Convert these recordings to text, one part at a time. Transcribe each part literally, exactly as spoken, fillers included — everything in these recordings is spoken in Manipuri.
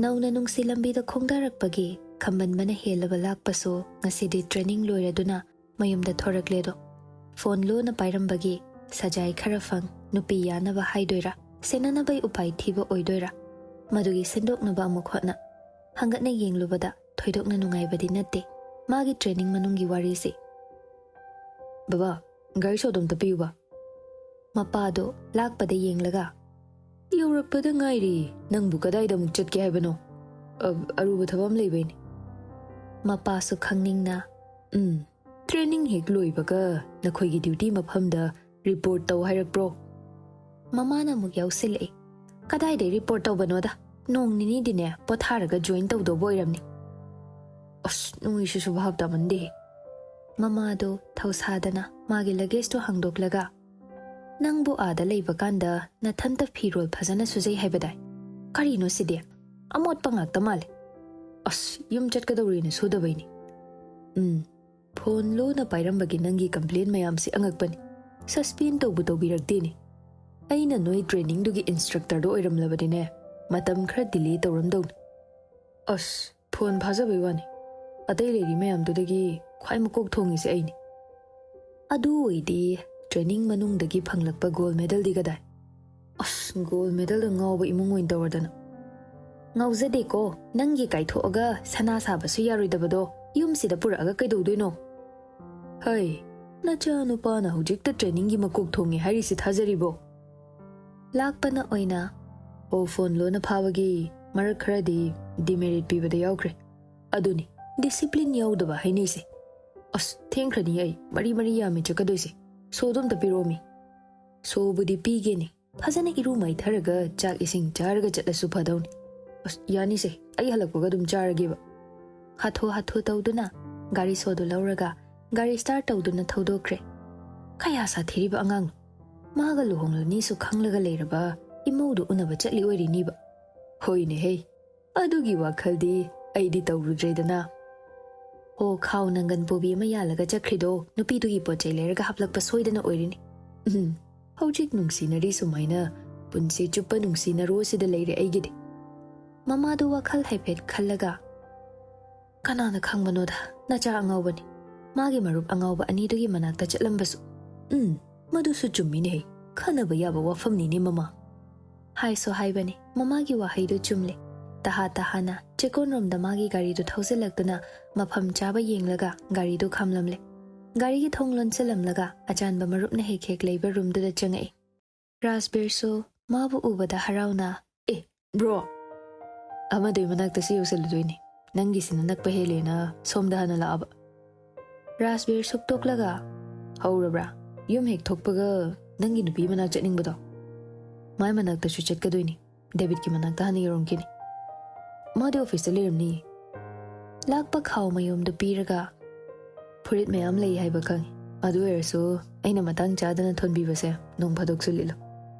ꯅꯧꯅ ꯅꯨꯡꯁꯤ ꯂꯝꯕꯤꯗ ꯈꯣꯡꯗꯥꯔꯛꯄꯒꯤ ꯈꯝꯕꯟꯕꯅ ꯍꯦꯜꯂꯕ ꯂꯥꯛꯄꯁꯨ ꯉꯁꯤꯗꯤ training ꯂꯣꯏꯔꯗꯨꯅ ꯃꯌꯨꯝꯗ ꯊꯣꯔꯛꯂꯦꯗꯣ꯫ Phone ꯂꯣꯟꯅ ꯄꯥꯏꯔꯝꯕꯒꯤ ꯁꯖꯥꯏ ꯈꯔ ꯐꯪ ꯅꯨꯄꯤ ꯌꯥꯅꯕ ꯍꯥꯏꯗꯣꯏꯔꯥ, ꯁꯦꯟꯅꯅꯕꯩ ꯎꯄꯥꯏ ꯊꯤꯕ ꯑꯣꯏꯗꯣꯏꯔꯥ, ꯃꯗꯨꯒꯤ ꯁꯤꯟꯗꯣꯛꯅꯕ ꯑꯃꯨꯛ ꯍꯣꯠꯅ꯫ ꯍꯪꯒꯠꯅ ꯌꯦꯡꯂꯨꯕꯗ ꯊꯣꯏꯗꯣꯛꯅ ꯅꯨꯡꯉꯥꯏꯕꯗꯤ ꯅꯠꯇꯦ ꯃꯥꯒꯤ training ꯃꯅꯨꯡꯒꯤ ꯋꯥꯔꯤꯁꯤ꯫ "ꯕꯕꯥ, ꯒꯥꯔꯤ ꯁꯣꯗꯣ ꯑꯝꯇ ꯄꯤꯌꯨꯕ꯫" ꯃꯄꯥꯗꯣ ꯂꯥꯛꯄꯗ ꯌꯦꯡꯂꯒ, "ꯌꯧꯔꯛꯄꯗ ꯉꯥꯏꯔꯤ, ꯅꯪꯕꯨ ꯀꯗꯥꯏꯗ ꯑꯃꯨꯛ ꯆꯠꯀꯦ ꯍꯥꯏꯕꯅꯣ?" "ꯑ, ꯑꯔꯨꯕ ꯊꯕꯛ ꯑꯃ ꯂꯩꯕꯩꯅꯤ꯫" ꯃꯄꯥꯁꯨ ꯈꯪꯅꯤꯡꯅ, "ꯎꯝ, training ꯍꯦꯛ ꯂꯣꯏꯕꯒ ꯅꯈꯣꯏꯒꯤ duty ꯃꯐꯝꯗ report ꯇꯧ ꯍꯥꯏꯔꯛꯄ꯭ꯔꯣ?" ꯃꯃꯥꯅ ꯑꯃꯨꯛ ꯌꯥꯎꯁꯤꯜꯂꯛꯏ, "ꯀꯗꯥꯏꯗꯩ report ꯇꯧꯕꯅꯣꯗ? ꯅꯣꯡ ꯅꯤꯅꯤꯗꯤꯅꯦ ꯄꯣꯊꯥꯔꯒ join ꯇꯧꯗꯧꯕ ꯑꯣꯏꯔꯝꯅꯤ꯫" "ꯑꯁ, ꯅꯣꯏꯁꯤꯁꯨ ꯚꯥꯞ ꯇꯥꯃꯟꯗꯦꯍꯦ꯫" ꯃꯃꯥꯗꯣ ꯊꯧꯁꯥꯗꯅ ꯃꯥꯒꯤ luggageꯇꯣ ꯍꯥꯡꯗꯣꯛꯂꯒ, "ꯅꯪꯕꯨ ꯑꯥꯗ ꯂꯩꯕ ꯀꯥꯟꯗ ꯅꯊꯟꯇ ꯐꯤꯔꯣꯜ ꯐꯖꯅ ꯁꯨꯖꯩ ꯍꯥꯏꯕꯗꯥꯏ? ꯀꯔꯤꯅꯣ ꯁꯤꯗꯤ? ꯑꯃꯣꯠꯄ ꯉꯥꯛꯇ ꯃꯥꯜꯂꯦ꯫" "ꯑꯁ, ꯌꯨꯝ ꯆꯠꯀꯗꯧꯔꯦꯅ ꯁꯨꯗꯕꯩꯅꯤ꯫" "ꯎꯝ, phone ꯂꯣꯟꯅ ꯄꯥꯏꯔꯝꯕꯒꯤ ꯅꯪꯒꯤ complain ꯃꯌꯥꯝꯁꯤ ꯑꯉꯛꯄꯅꯤ꯫ Suspend ꯇꯧꯕꯨ ꯇꯧꯕꯤꯔꯛꯇꯦꯅꯦ꯫ ꯑꯩꯅ ꯅꯣꯏ trainingꯗꯨꯒꯤ instructorꯗꯣ ꯑꯣꯏꯔꯝꯂꯕꯗꯤꯅꯦ, ꯃꯇꯝ ꯈꯔ delay ꯇꯧꯔꯝꯗꯧꯅꯤ꯫" "ꯑꯁ, phone ꯐꯥꯖꯕꯩ ꯋꯥꯅꯤ꯫ ꯑꯇꯩ ꯂꯩꯔꯤ ꯃꯌꯥꯝꯗꯨꯗꯒꯤ ꯈ꯭ꯋꯥꯏ ꯃꯀꯣꯛ ꯊꯣꯡꯉꯤꯁꯦ ꯑꯩꯅꯤ꯫" "ꯑꯗꯨ ꯑꯣꯏꯗꯤ training ꯃꯅꯨꯡꯗꯒꯤ ꯐꯪꯂꯛꯄ gold medalꯗꯤ ꯀꯗꯥꯏ?" "ꯑꯁ, gold medalꯗ ꯉꯥꯎꯕ ꯏꯃꯨꯡ ꯑꯣꯏꯅ ꯇꯧꯔꯗꯅ꯫" "ꯉꯥꯎꯖꯗꯦꯀꯣ, ꯅꯪꯒꯤ ꯀꯥꯏꯊꯣꯛꯑꯒ ꯁꯅꯥ ꯁꯥꯕꯁꯨ ꯌꯥꯔꯣꯏꯗꯕꯗꯣ ꯌꯨꯝꯁꯤꯗ ꯄꯨꯔꯛꯑꯒ ꯀꯩꯗꯧꯗꯣꯏꯅꯣ?" "ꯍꯩ, ꯅꯆꯥ ꯅꯨꯄꯥꯅ ꯍꯧꯖꯤꯛꯇ trainingꯒꯤ ꯃꯀꯣꯛ ꯊꯣꯡꯉꯦ ꯍꯥꯏꯔꯤꯁꯤ ꯊꯥꯖꯔꯤꯕꯣ?" ꯂꯥꯛꯄꯅ ꯑꯣꯏꯅ, "ꯑꯣ, phone ꯂꯣꯟꯅ ꯐꯥꯕꯒꯤ ꯃꯔꯛ ꯈꯔꯗꯤ demerit ꯄꯤꯕꯗ ꯌꯥꯎꯈ꯭ꯔꯦ꯫ ꯑꯗꯨꯅꯤ, discipline ꯌꯥꯎꯗꯕ ꯍꯥꯏꯅꯩꯁꯦ꯫ ꯑꯁ, ꯊꯦꯡꯈ꯭ꯔꯅꯤ ꯑꯩ, ꯃꯔꯤ ꯃꯔꯤ ꯌꯥꯝꯃꯤ ꯆꯠꯀꯗꯣꯏꯁꯦ꯫ ꯁꯣꯗꯣ ꯑꯝꯇ ꯄꯤꯔꯛꯑꯣꯃꯤ꯫" "ꯁꯣꯕꯨꯗꯤ ꯄꯤꯒꯦꯅꯦ, ꯐꯖꯅ ꯏꯔꯨ ꯃꯥꯏꯊꯔꯒ ꯆꯥꯛ ꯏꯁꯤꯡ ꯆꯥꯔꯒ ꯆꯠꯂꯁꯨ ꯐꯗꯧꯅꯤ꯫" "ꯑꯁ, ꯌꯥꯅꯤꯁꯦ, ꯑꯩ ꯍꯜꯂꯛꯄꯒ ꯑꯗꯨꯝ ꯆꯥꯔꯒꯦꯕ꯫" ꯍꯥꯊꯨ ꯍꯥꯊꯨ ꯇꯧꯗꯨꯅ ꯒꯥꯔꯤ ꯁꯣꯗꯨ ꯂꯧꯔꯒ ꯒꯥꯔꯤ start ꯇꯧꯗꯨꯅ ꯊꯧꯗꯣꯛꯈ꯭ꯔꯦ꯫ ꯀꯌꯥ ꯁꯥꯊꯤꯔꯤꯕ ꯑꯉꯥꯡꯅꯣ! ꯃꯥꯒ ꯂꯨꯍꯣꯡꯂꯅꯤꯁꯨ ꯈꯪꯂꯒ ꯂꯩꯔꯕ ꯏꯃꯧꯗꯨ ꯎꯅꯕ ꯆꯠꯂꯤ ꯑꯣꯏꯔꯤꯅꯤꯕ꯫ ꯍꯣꯏꯅꯦ ꯍꯦ, ꯑꯗꯨꯒꯤ ꯋꯥꯈꯜꯗꯤ ꯑꯩꯗꯤ ꯇꯧꯔꯨꯗ꯭ꯔꯦꯗꯅ꯫ ꯑꯣ, ꯈꯥꯎ ꯅꯪꯒꯟ ꯄꯨꯕꯤ ꯑꯃ ꯌꯥꯜꯂꯒ ꯆꯠꯈ꯭ꯔꯤꯗꯣ ꯅꯨꯄꯤꯗꯨꯒꯤ ꯄꯣꯠ ꯆꯩ ꯂꯩꯔꯒ ꯍꯥꯞꯂꯛꯄ ꯁꯣꯏꯗꯅ ꯑꯣꯏꯔꯤꯅꯤ꯫ ꯎꯝ, ꯍꯧꯖꯤꯛ ꯅꯨꯡꯁꯤꯅꯔꯤ ꯁꯨꯃꯥꯏꯅ ꯄꯨꯟꯁꯤ ꯆꯨꯞꯄ ꯅꯨꯡꯁꯤꯅꯔꯣ ꯁꯤꯗ ꯂꯩꯔꯦ ꯑꯩꯒꯤꯗꯤ꯫ ꯃꯃꯥꯗꯨ ꯋꯥꯈꯜ ꯍꯥꯏꯐꯦꯠ ꯈꯜꯂꯒ, "ꯀꯅꯥꯅ ꯈꯪꯕꯅꯣꯗ, ꯅꯆꯥ ꯑꯉꯥꯎꯕꯅꯤ꯫ ꯃꯥꯒꯤ ꯃꯔꯨꯞ ꯑꯉꯥꯎꯕ ꯑꯅꯤꯗꯨꯒꯤ ꯃꯅꯥꯛꯇ ꯆꯠꯂꯝꯕꯁꯨ꯫ ꯎꯝ, ꯃꯗꯨꯁꯨ ꯆꯨꯝꯃꯤꯅꯦꯍꯦ꯫ ꯈꯟꯅꯕ ꯌꯥꯕ ꯋꯥꯐꯝꯅꯤꯅꯦ, ꯃꯃꯥ"꯫ ꯍꯥꯏꯁꯨ ꯍꯥꯏꯕꯅꯤ, ꯃꯃꯥꯒꯤ ꯋꯥꯍꯩꯗꯨ ꯆꯨꯝꯂꯦ꯫ ꯇꯍꯥ ꯇꯍꯥꯅ ꯆꯦꯛꯀꯣꯟꯔꯣꯝꯗ ꯃꯥꯒꯤ ꯒꯥꯔꯤꯗꯨ ꯊꯧꯖꯤꯜꯂꯛꯇꯨꯅ ꯃꯐꯝ ꯆꯥꯕ ꯌꯦꯡꯂꯒ ꯒꯥꯔꯤꯗꯨ ꯈꯥꯝꯂꯝꯂꯦ꯫ ꯒꯥꯔꯤꯒꯤ ꯊꯣꯡ ꯂꯣꯟꯁꯤꯜꯂꯝꯂꯒ ꯑꯆꯥꯟꯕ ꯃꯔꯨꯞꯅ ꯍꯦꯛ ꯍꯦꯛ ꯂꯩꯕ ꯔꯨꯝꯗꯨꯗ ꯆꯪꯉꯛꯏ꯫ ꯔꯥꯖꯕꯤꯔꯁꯨ ꯃꯥꯕꯨ ꯎꯕꯗ ꯍꯔꯥꯎꯅ, "ꯑꯦ, ꯕ꯭ꯔꯣ, ꯑꯃꯗꯨꯒꯤ ꯃꯅꯥꯛꯇꯁꯨ ꯌꯧꯁꯜꯂꯨꯗꯣꯏꯅꯤ꯫ ꯅꯪꯒꯤꯁꯤꯅ ꯅꯛꯄ ꯍꯦꯜꯂꯦꯅ ꯁꯣꯝꯗ ꯍꯥꯟꯅ ꯂꯥꯛꯑꯕ"꯫ ꯔꯥꯖꯕꯤꯔ ꯁꯨꯛꯇꯣꯛꯂꯒ, "ꯍꯧꯔꯕ꯭ꯔꯥ? ꯌꯨꯝ ꯍꯦꯛ ꯊꯣꯛꯄꯒ ꯅꯪꯒꯤ ꯅꯨꯄꯤ ꯃꯅꯥꯛ ꯆꯠꯅꯤꯡꯕꯗꯣ? ꯃꯥꯏ ꯃꯅꯥꯛꯇꯁꯨ ꯆꯠꯀꯗꯣꯏꯅꯤ꯫ ꯗꯦꯕꯤꯠꯀꯤ ꯃꯅꯥꯛꯇ ꯍꯥꯟꯅ ꯌꯧꯔꯝꯈꯤꯅꯤ꯫ ꯃꯥꯗꯤ ꯑꯣꯐꯤꯁꯇ ꯂꯩꯔꯝꯅꯤ"꯫ ꯂꯥꯛꯄ ꯈꯥꯎ ꯃꯌꯨꯝꯗꯨ ꯄꯤꯔꯒ, "ꯐꯨꯔꯤꯠ ꯃꯌꯥꯝ ꯂꯩ ꯍꯥꯏꯕ ꯈꯪꯉꯤ꯫ ꯑꯗꯨ ꯑꯣꯏꯔꯁꯨ ꯑꯩꯅ ꯃꯇꯥꯡ ꯆꯥꯗꯅ ꯊꯣꯟꯕꯤꯕꯁꯦ ꯅꯣꯡ ꯐꯥꯗꯣꯛꯁꯨ ꯂꯤꯠꯂꯨ"꯫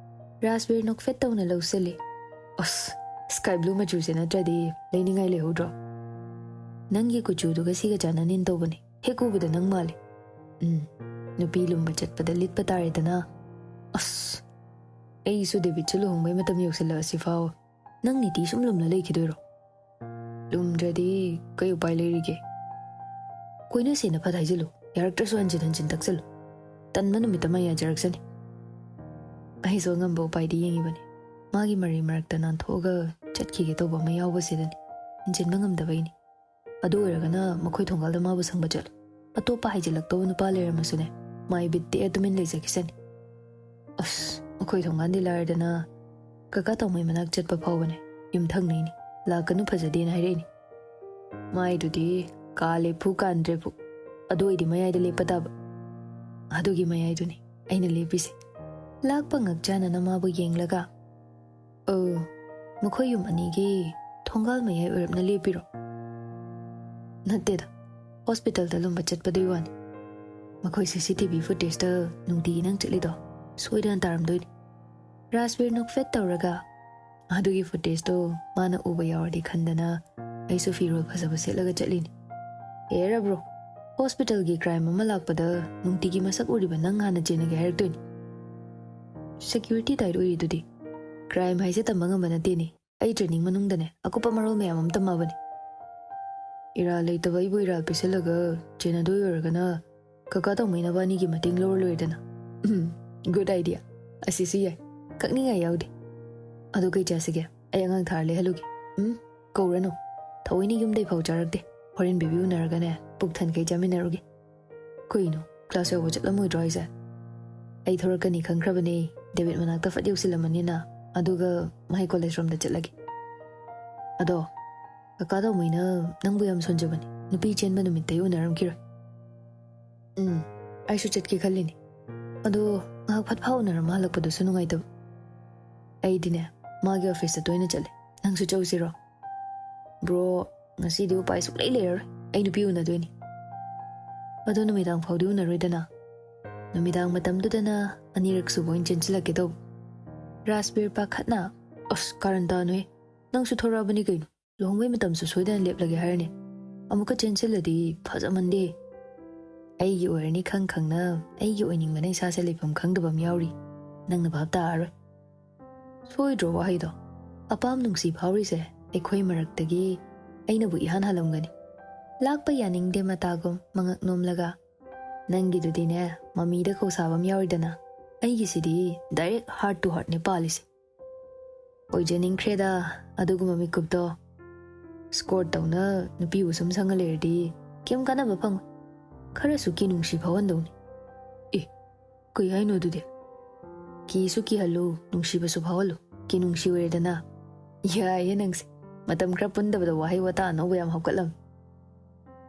ꯔꯥꯖꯕꯤꯔ ꯅꯣꯛꯐꯦꯠ ꯇꯧꯅ ꯂꯧꯁꯤꯜꯂꯤ꯫ "ꯑꯁ, ꯁ꯭ꯀꯥꯏ ꯕ꯭ꯂꯨ ꯃꯆꯨꯁꯦ ꯅꯠꯇ꯭ꯔꯗꯤ ꯂꯩꯅꯤꯡꯉꯥꯏ ꯂꯩꯍꯧꯗ꯭ꯔꯣ? ꯅꯪꯒꯤ ꯀꯨꯆꯨꯗꯨꯒ ꯁꯤꯒ ꯆꯥꯟꯅꯅꯤꯅ ꯇꯧꯕꯅꯤ꯫ ꯍꯦꯛ ꯎꯕꯗ ꯅꯪ ꯃꯥꯜꯂꯤ꯫ ꯎꯝ, ꯅꯨꯄꯤ ꯂꯨꯝꯕ ꯆꯠꯄꯗ ꯂꯤꯠꯄ ꯇꯥꯔꯦꯗꯅ"꯫ "ꯑꯁ, ꯑꯩꯁꯨ ꯗꯦꯕꯤꯠꯁꯨ ꯂꯨꯍꯣꯡꯕꯩ ꯃꯇꯝ ꯌꯧꯁꯤꯜꯂꯛꯑꯁꯤ ꯐꯥꯎ ꯅꯪ ꯅꯤꯇꯤ ꯁꯨꯝ ꯂꯨꯝꯂ ꯂꯩꯈꯤꯗꯣꯏꯔꯣ? ꯂꯨꯝꯗ꯭ꯔꯗꯤ ꯀꯩ ꯎꯄꯥꯏ ꯂꯩꯔꯤꯒꯦ? ꯀꯣꯏꯅꯁꯦꯅ ꯐꯠ ꯍꯥꯏꯖꯤꯜꯂꯨ, ꯌꯥꯔꯛꯇ꯭ꯔꯁꯨ ꯍꯟꯖꯤꯟ ꯍꯟꯖꯤꯟ ꯇꯛꯁꯤꯜꯂꯨ꯫ ꯇꯟꯕ ꯅꯨꯃꯤꯠ ꯑꯃ ꯌꯥꯖꯔꯛꯁꯅꯤ"꯫ ꯑꯩꯁꯨ ꯑꯉꯝꯕ ꯎꯄꯥꯏꯗꯤ ꯌꯦꯡꯉꯤꯕꯅꯤ꯫ ꯃꯥꯒꯤ ꯃꯔꯩ ꯃꯔꯛꯇ ꯅꯥꯟꯊꯣꯛꯑꯒ ꯆꯠꯈꯤꯒꯦ ꯇꯧꯕ ꯑꯃ ꯌꯥꯎꯕꯁꯤꯗꯅꯤ꯫ ꯍꯟꯖꯤꯟꯕ ꯉꯝꯗꯕꯩꯅꯤ꯫ ꯑꯗꯨ ꯑꯣꯏꯔꯒꯅ ꯃꯈꯣꯏ ꯊꯣꯡꯒꯥꯜꯗ ꯃꯥꯕꯨ ꯁꯪꯕ ꯆꯠꯂꯨ꯫ ꯑꯇꯣꯞꯄ ꯍꯥꯏꯖꯤꯜꯂꯛꯇꯧꯕ ꯅꯨꯄꯥ ꯂꯩꯔꯝꯃꯁꯨꯅꯦ, ꯃꯥꯏ ꯕꯤꯠ ꯇꯦꯛꯑ ꯇꯨꯃꯤꯟ ꯂꯩꯖꯈꯤꯁꯅꯤ꯫ ꯑꯁ, ꯃꯈꯣꯏ ꯊꯣꯡꯒꯥꯟꯗꯤ ꯂꯥꯏꯔꯗꯅ ꯀꯀꯥ ꯇꯥꯎꯃꯩ ꯃꯅꯥꯛ ꯆꯠꯄ ꯐꯥꯎꯕꯅꯦ ꯌꯨꯝꯊꯪꯅꯩꯅꯤ꯫ "ꯂꯥꯛꯀꯅꯨ, ꯐꯖꯗꯦꯅ" ꯍꯥꯏꯔꯛꯏꯅꯤ꯫ ꯃꯥꯏꯗꯨꯗꯤ ꯀꯥꯂꯦ ꯐꯨ ꯀꯥꯟꯗ꯭ꯔꯦ ꯐꯨ꯫ ꯑꯗꯨ ꯑꯣꯏꯗꯤ ꯃꯌꯥꯏꯗ ꯂꯦꯞꯄ ꯇꯥꯕ꯫ ꯑꯗꯨꯒꯤ ꯃꯌꯥꯏꯗꯨꯅꯤ ꯑꯩꯅ ꯂꯦꯞꯄꯤꯁꯦ꯫ ꯂꯥꯛꯄ ꯉꯛꯆꯥꯟꯅꯅ ꯃꯥꯕꯨ ꯌꯦꯡꯂꯒ, "ꯑꯣ, ꯃꯈꯣꯏ ꯌꯨꯝ ꯑꯅꯤꯒꯤ ꯊꯣꯡꯒꯥꯜ ꯃꯌꯥꯏ ꯑꯣꯏꯔꯞꯅ ꯂꯦꯞꯄꯤꯔꯣ?" "ꯅꯠꯇꯦꯗ, ꯍꯣꯁꯄꯤꯇꯥꯜꯗ ꯂꯨꯝꯕ ꯆꯠꯄꯗꯨꯏ ꯋꯥꯅꯤ꯫ ꯃꯈꯣꯏ ꯁꯤ ꯁꯤ ꯇꯤ ꯚꯤ ꯐꯨꯇꯦꯖꯇ ꯅꯨꯡꯇꯤꯒꯤ ꯅꯪ ꯆꯠꯂꯤꯗꯣ ꯁꯣꯏꯗꯅ ꯇꯥꯔꯝꯗꯣꯏꯅꯤ"꯫ ꯔꯥꯖꯕꯤꯔ ꯅꯣꯛꯐꯦꯠ ꯇꯧꯔꯒ, "ꯑꯗꯨꯒꯤ ꯐꯨꯇꯦꯖꯇꯣ ꯃꯥꯅ ꯎꯕ ꯌꯥꯎꯔꯗꯤ" ꯈꯟꯗꯅ ꯑꯩꯁꯨ ꯐꯤꯔꯣꯜ ꯐꯖꯕ ꯁꯦꯠꯂꯒ ꯆꯠꯂꯤꯅꯤ꯫ "ꯑꯦꯔꯥ ꯕ꯭ꯔꯣ, ꯍꯣꯁꯄꯤꯇꯥꯜꯒꯤ ꯀ꯭ꯔꯥꯏꯝ ꯑꯃ ꯂꯥꯛꯄꯗ ꯅꯨꯡꯇꯤꯒꯤ ꯃꯁꯛ ꯎꯔꯤꯕ ꯅꯪ ꯍꯥꯟꯅ ꯆꯦꯟꯅꯒꯦ ꯍꯥꯏꯔꯛꯇꯣꯏꯅꯤ꯫ ꯁꯦꯀ꯭ꯌꯨꯔꯤꯇꯤ ꯇꯥꯏꯠ ꯑꯣꯏꯔꯤꯗꯨꯗꯤ꯫ ꯀ꯭ꯔꯥꯏꯝ ꯍꯥꯏꯁꯦ ꯇꯝꯕ ꯉꯝꯕ ꯅꯠꯇꯦꯅꯦ"꯫ ꯑꯩ training ꯃꯅꯨꯡꯗꯅꯦ ꯑꯀꯨꯞꯄ ꯃꯔꯣꯜ ꯃꯌꯥꯝ ꯑꯃ ꯇꯝꯃꯕꯅꯤ꯫ ꯏꯔꯥꯜ ꯂꯩꯇꯕ ꯑꯩꯕꯨ ꯏꯔꯥꯜ ꯄꯤꯁꯜꯂꯒ ꯆꯦꯟꯅꯗꯣꯏ ꯑꯣꯏꯔꯒꯅ ꯀꯀꯥ ꯇꯧꯃꯩꯅꯕ ꯑꯅꯤꯒꯤ ꯃꯇꯦꯡ ꯂꯧꯔ ꯂꯣꯏꯔꯦꯗꯅ꯫ ꯎꯝ, good idea꯫ ꯑꯁꯤꯁꯨ ꯌꯥꯏ꯫ ꯀꯛꯅꯤꯡꯉꯥꯏ ꯌꯥꯎꯗꯦ꯫ ꯑꯗꯨ ꯀꯩ ꯆꯥꯁꯤꯒꯦ? ꯑꯩ ꯑꯉꯥꯡ ꯊꯥꯔ ꯂꯩꯍꯜꯂꯨꯒꯦ꯫ ꯎꯝ, ꯀꯧꯔꯅꯨ꯫ ꯊꯑꯣꯏꯅ ꯌꯨꯝꯗꯩ ꯐꯥꯎ ꯆꯥꯔꯛꯇꯦ꯫ ꯍꯣꯔꯦꯟ ꯕꯦꯕꯤ ꯎꯅꯔꯒꯅꯦ ꯄꯨꯛ ꯊꯟꯈꯩ ꯆꯥꯃꯤꯟꯅꯔꯨꯒꯦ꯫ ꯀꯩꯅꯣ, class ꯌꯧꯕ ꯆꯠꯂꯝꯃꯣꯏꯗ꯭ꯔꯣ ꯍꯥꯏꯁꯦ? ꯑꯩ ꯊꯣꯔꯛꯀꯅꯤ ꯈꯪꯈ꯭ꯔꯕꯅꯦ꯫ ꯗꯦꯕꯤꯠ ꯃꯅꯥꯛꯇ ꯐꯠ ꯌꯧꯁꯤꯜꯂꯝꯃꯅꯤꯅ, ꯑꯗꯨꯒ ꯃꯍꯩ college ꯔꯣꯝꯗ ꯆꯠꯂꯒꯦ꯫ ꯑꯗꯣ, ꯀꯀꯥ ꯇꯧꯃꯩꯅ ꯅꯪꯕꯨ ꯌꯥꯝ ꯁꯣꯟꯖꯕꯅꯤ꯫ ꯅꯨꯄꯤ ꯆꯦꯟꯕ ꯅꯨꯃꯤꯠꯇꯩ ꯎꯅꯔꯝꯈꯤꯔꯣꯏ꯫ ꯎꯝ, ꯑꯩꯁꯨ ꯆꯠꯀꯦ ꯈꯜꯂꯤꯅꯤ꯫ ꯑꯗꯣ ꯉꯥꯏꯍꯥꯛ ꯐꯠ ꯐꯥ ꯎꯅꯔꯝꯃ ꯍꯜꯂꯛꯄꯗꯨꯁꯨ ꯅꯨꯡꯉꯥꯏꯇꯕ꯫ ꯑꯩꯗꯤꯅꯦ, ꯃꯥꯒꯤ officeꯇ ꯇꯣꯏꯅ ꯆꯠꯂꯦ꯫ ꯅꯪꯁꯨ ꯆꯧꯁꯤꯔꯣ? Bro, ꯉꯁꯤꯗꯤ ꯎꯄꯥꯏ ꯁꯨꯡꯂꯩ ꯂꯩꯔꯔꯣꯏ꯫ ꯑꯩ ꯅꯨꯄꯤ ꯎꯅꯗꯣꯏꯅꯤ꯫ ꯑꯗꯣ ꯅꯨꯃꯤꯗꯥꯡ ꯐꯥꯎꯗꯤ ꯎꯅꯔꯣꯏꯗꯅ? ꯅꯨꯃꯤꯗꯥꯡ ꯃꯇꯝꯗꯨꯗꯅ ꯑꯅꯤꯔꯛ ꯁꯨꯕ ꯑꯣꯏꯅ ꯆꯦꯟꯁꯤꯜꯂꯛꯀꯦ ꯇꯧꯕ꯫ ꯔꯥꯖꯕꯤꯔ ꯄꯥꯈꯠꯅ, ꯑꯁ, ꯀꯥꯔꯟ ꯇꯥꯅꯨꯍꯦ꯫ ꯅꯪꯁꯨ ꯊꯣꯔꯛꯑꯕꯅꯤ ꯀꯩꯅꯣ꯫ ꯂꯨꯍꯣꯡꯕꯩ ꯃꯇꯝꯁꯨ ꯁꯣꯏꯗꯅ ꯂꯦꯞꯂꯒꯦ ꯍꯥꯏꯔꯅꯤ꯫ ꯑꯃꯨꯛꯀ ꯆꯦꯟꯁꯤꯜꯂꯗꯤ ꯐꯖꯃꯟꯗꯦ꯫ ꯑꯩꯒꯤ ꯑꯣꯏꯔꯅꯤ ꯈꯪ ꯈꯪꯅ ꯑꯩꯒꯤ ꯑꯣꯏꯅꯤꯡꯕꯅ ꯏꯁꯥꯁꯦ ꯂꯩꯐꯝ ꯈꯪꯗꯕ ꯑꯃ ꯌꯥꯎꯔꯤ꯫ ꯅꯪꯅ ꯚꯥꯞ ꯇꯥꯔꯔꯣꯏ꯫ ꯁꯣꯏꯗ꯭ꯔꯣ ꯋꯥꯍꯩꯗꯣ? ꯑꯄꯥꯝ ꯅꯨꯡꯁꯤ ꯐꯥꯎꯔꯤꯁꯦ ꯑꯩꯈꯣꯏ ꯃꯔꯛꯇꯒꯤ ꯑꯩꯅꯕꯨ ꯏꯍꯥꯟ ꯍꯥꯜꯂꯝꯒꯅꯤ꯫ ꯂꯥꯛꯄ ꯌꯥꯅꯤꯡꯗꯦ ꯃꯇꯥꯒꯨꯝ ꯃꯉꯛ ꯅꯣꯝꯂꯒ꯫ ꯅꯪꯒꯤꯗꯨꯗꯤꯅꯦ, ꯃꯃꯤꯗ ꯈꯧꯁꯥꯕ ꯑꯃ ꯌꯥꯎꯔꯤꯗꯅ, ꯑꯩꯒꯤꯁꯤꯗꯤ direct heart to heartꯅꯦ ꯄꯥꯜꯂꯤꯁꯦ꯫ ꯑꯣꯏꯖꯅꯤꯡꯈ꯭ꯔꯦꯗ ꯑꯗꯨꯒꯨꯝꯕ ꯃꯤꯀꯨꯞꯇꯣ꯫ Squad ꯇꯧꯅ ꯅꯨꯄꯤꯕꯨ ꯁꯨꯝ ꯁꯪꯉ ꯂꯩꯔꯗꯤ ꯀꯩꯝ ꯀꯥꯟꯅꯕ ꯐꯪꯉꯣꯏ꯫ ꯈꯔꯁꯨ ꯀꯤ ꯅꯨꯡꯁꯤ ꯐꯥꯎꯍꯟꯗꯧꯅꯤ꯫ ꯑꯦ, ꯀꯩ ꯍꯥꯏꯅꯣ ꯑꯗꯨꯗꯤ? ꯀꯤꯁꯨ ꯀꯤꯍꯜꯂꯨ, ꯅꯨꯡꯁꯤꯕꯁꯨ ꯐꯥꯎꯍꯜꯂꯨ꯫ ꯀꯤ ꯅꯨꯡꯁꯤ ꯑꯣꯏꯔꯦꯗꯅ꯫ ꯌꯥꯏꯌꯦ ꯅꯪꯁꯦ꯫ ꯃꯇꯝ ꯈꯔ ꯄꯨꯟꯗꯕꯗ ꯋꯥꯍꯩ ꯋꯥꯇꯥ ꯑꯅꯧꯕ ꯌꯥꯝ ꯍꯧꯒꯠꯂꯝꯃꯤ꯫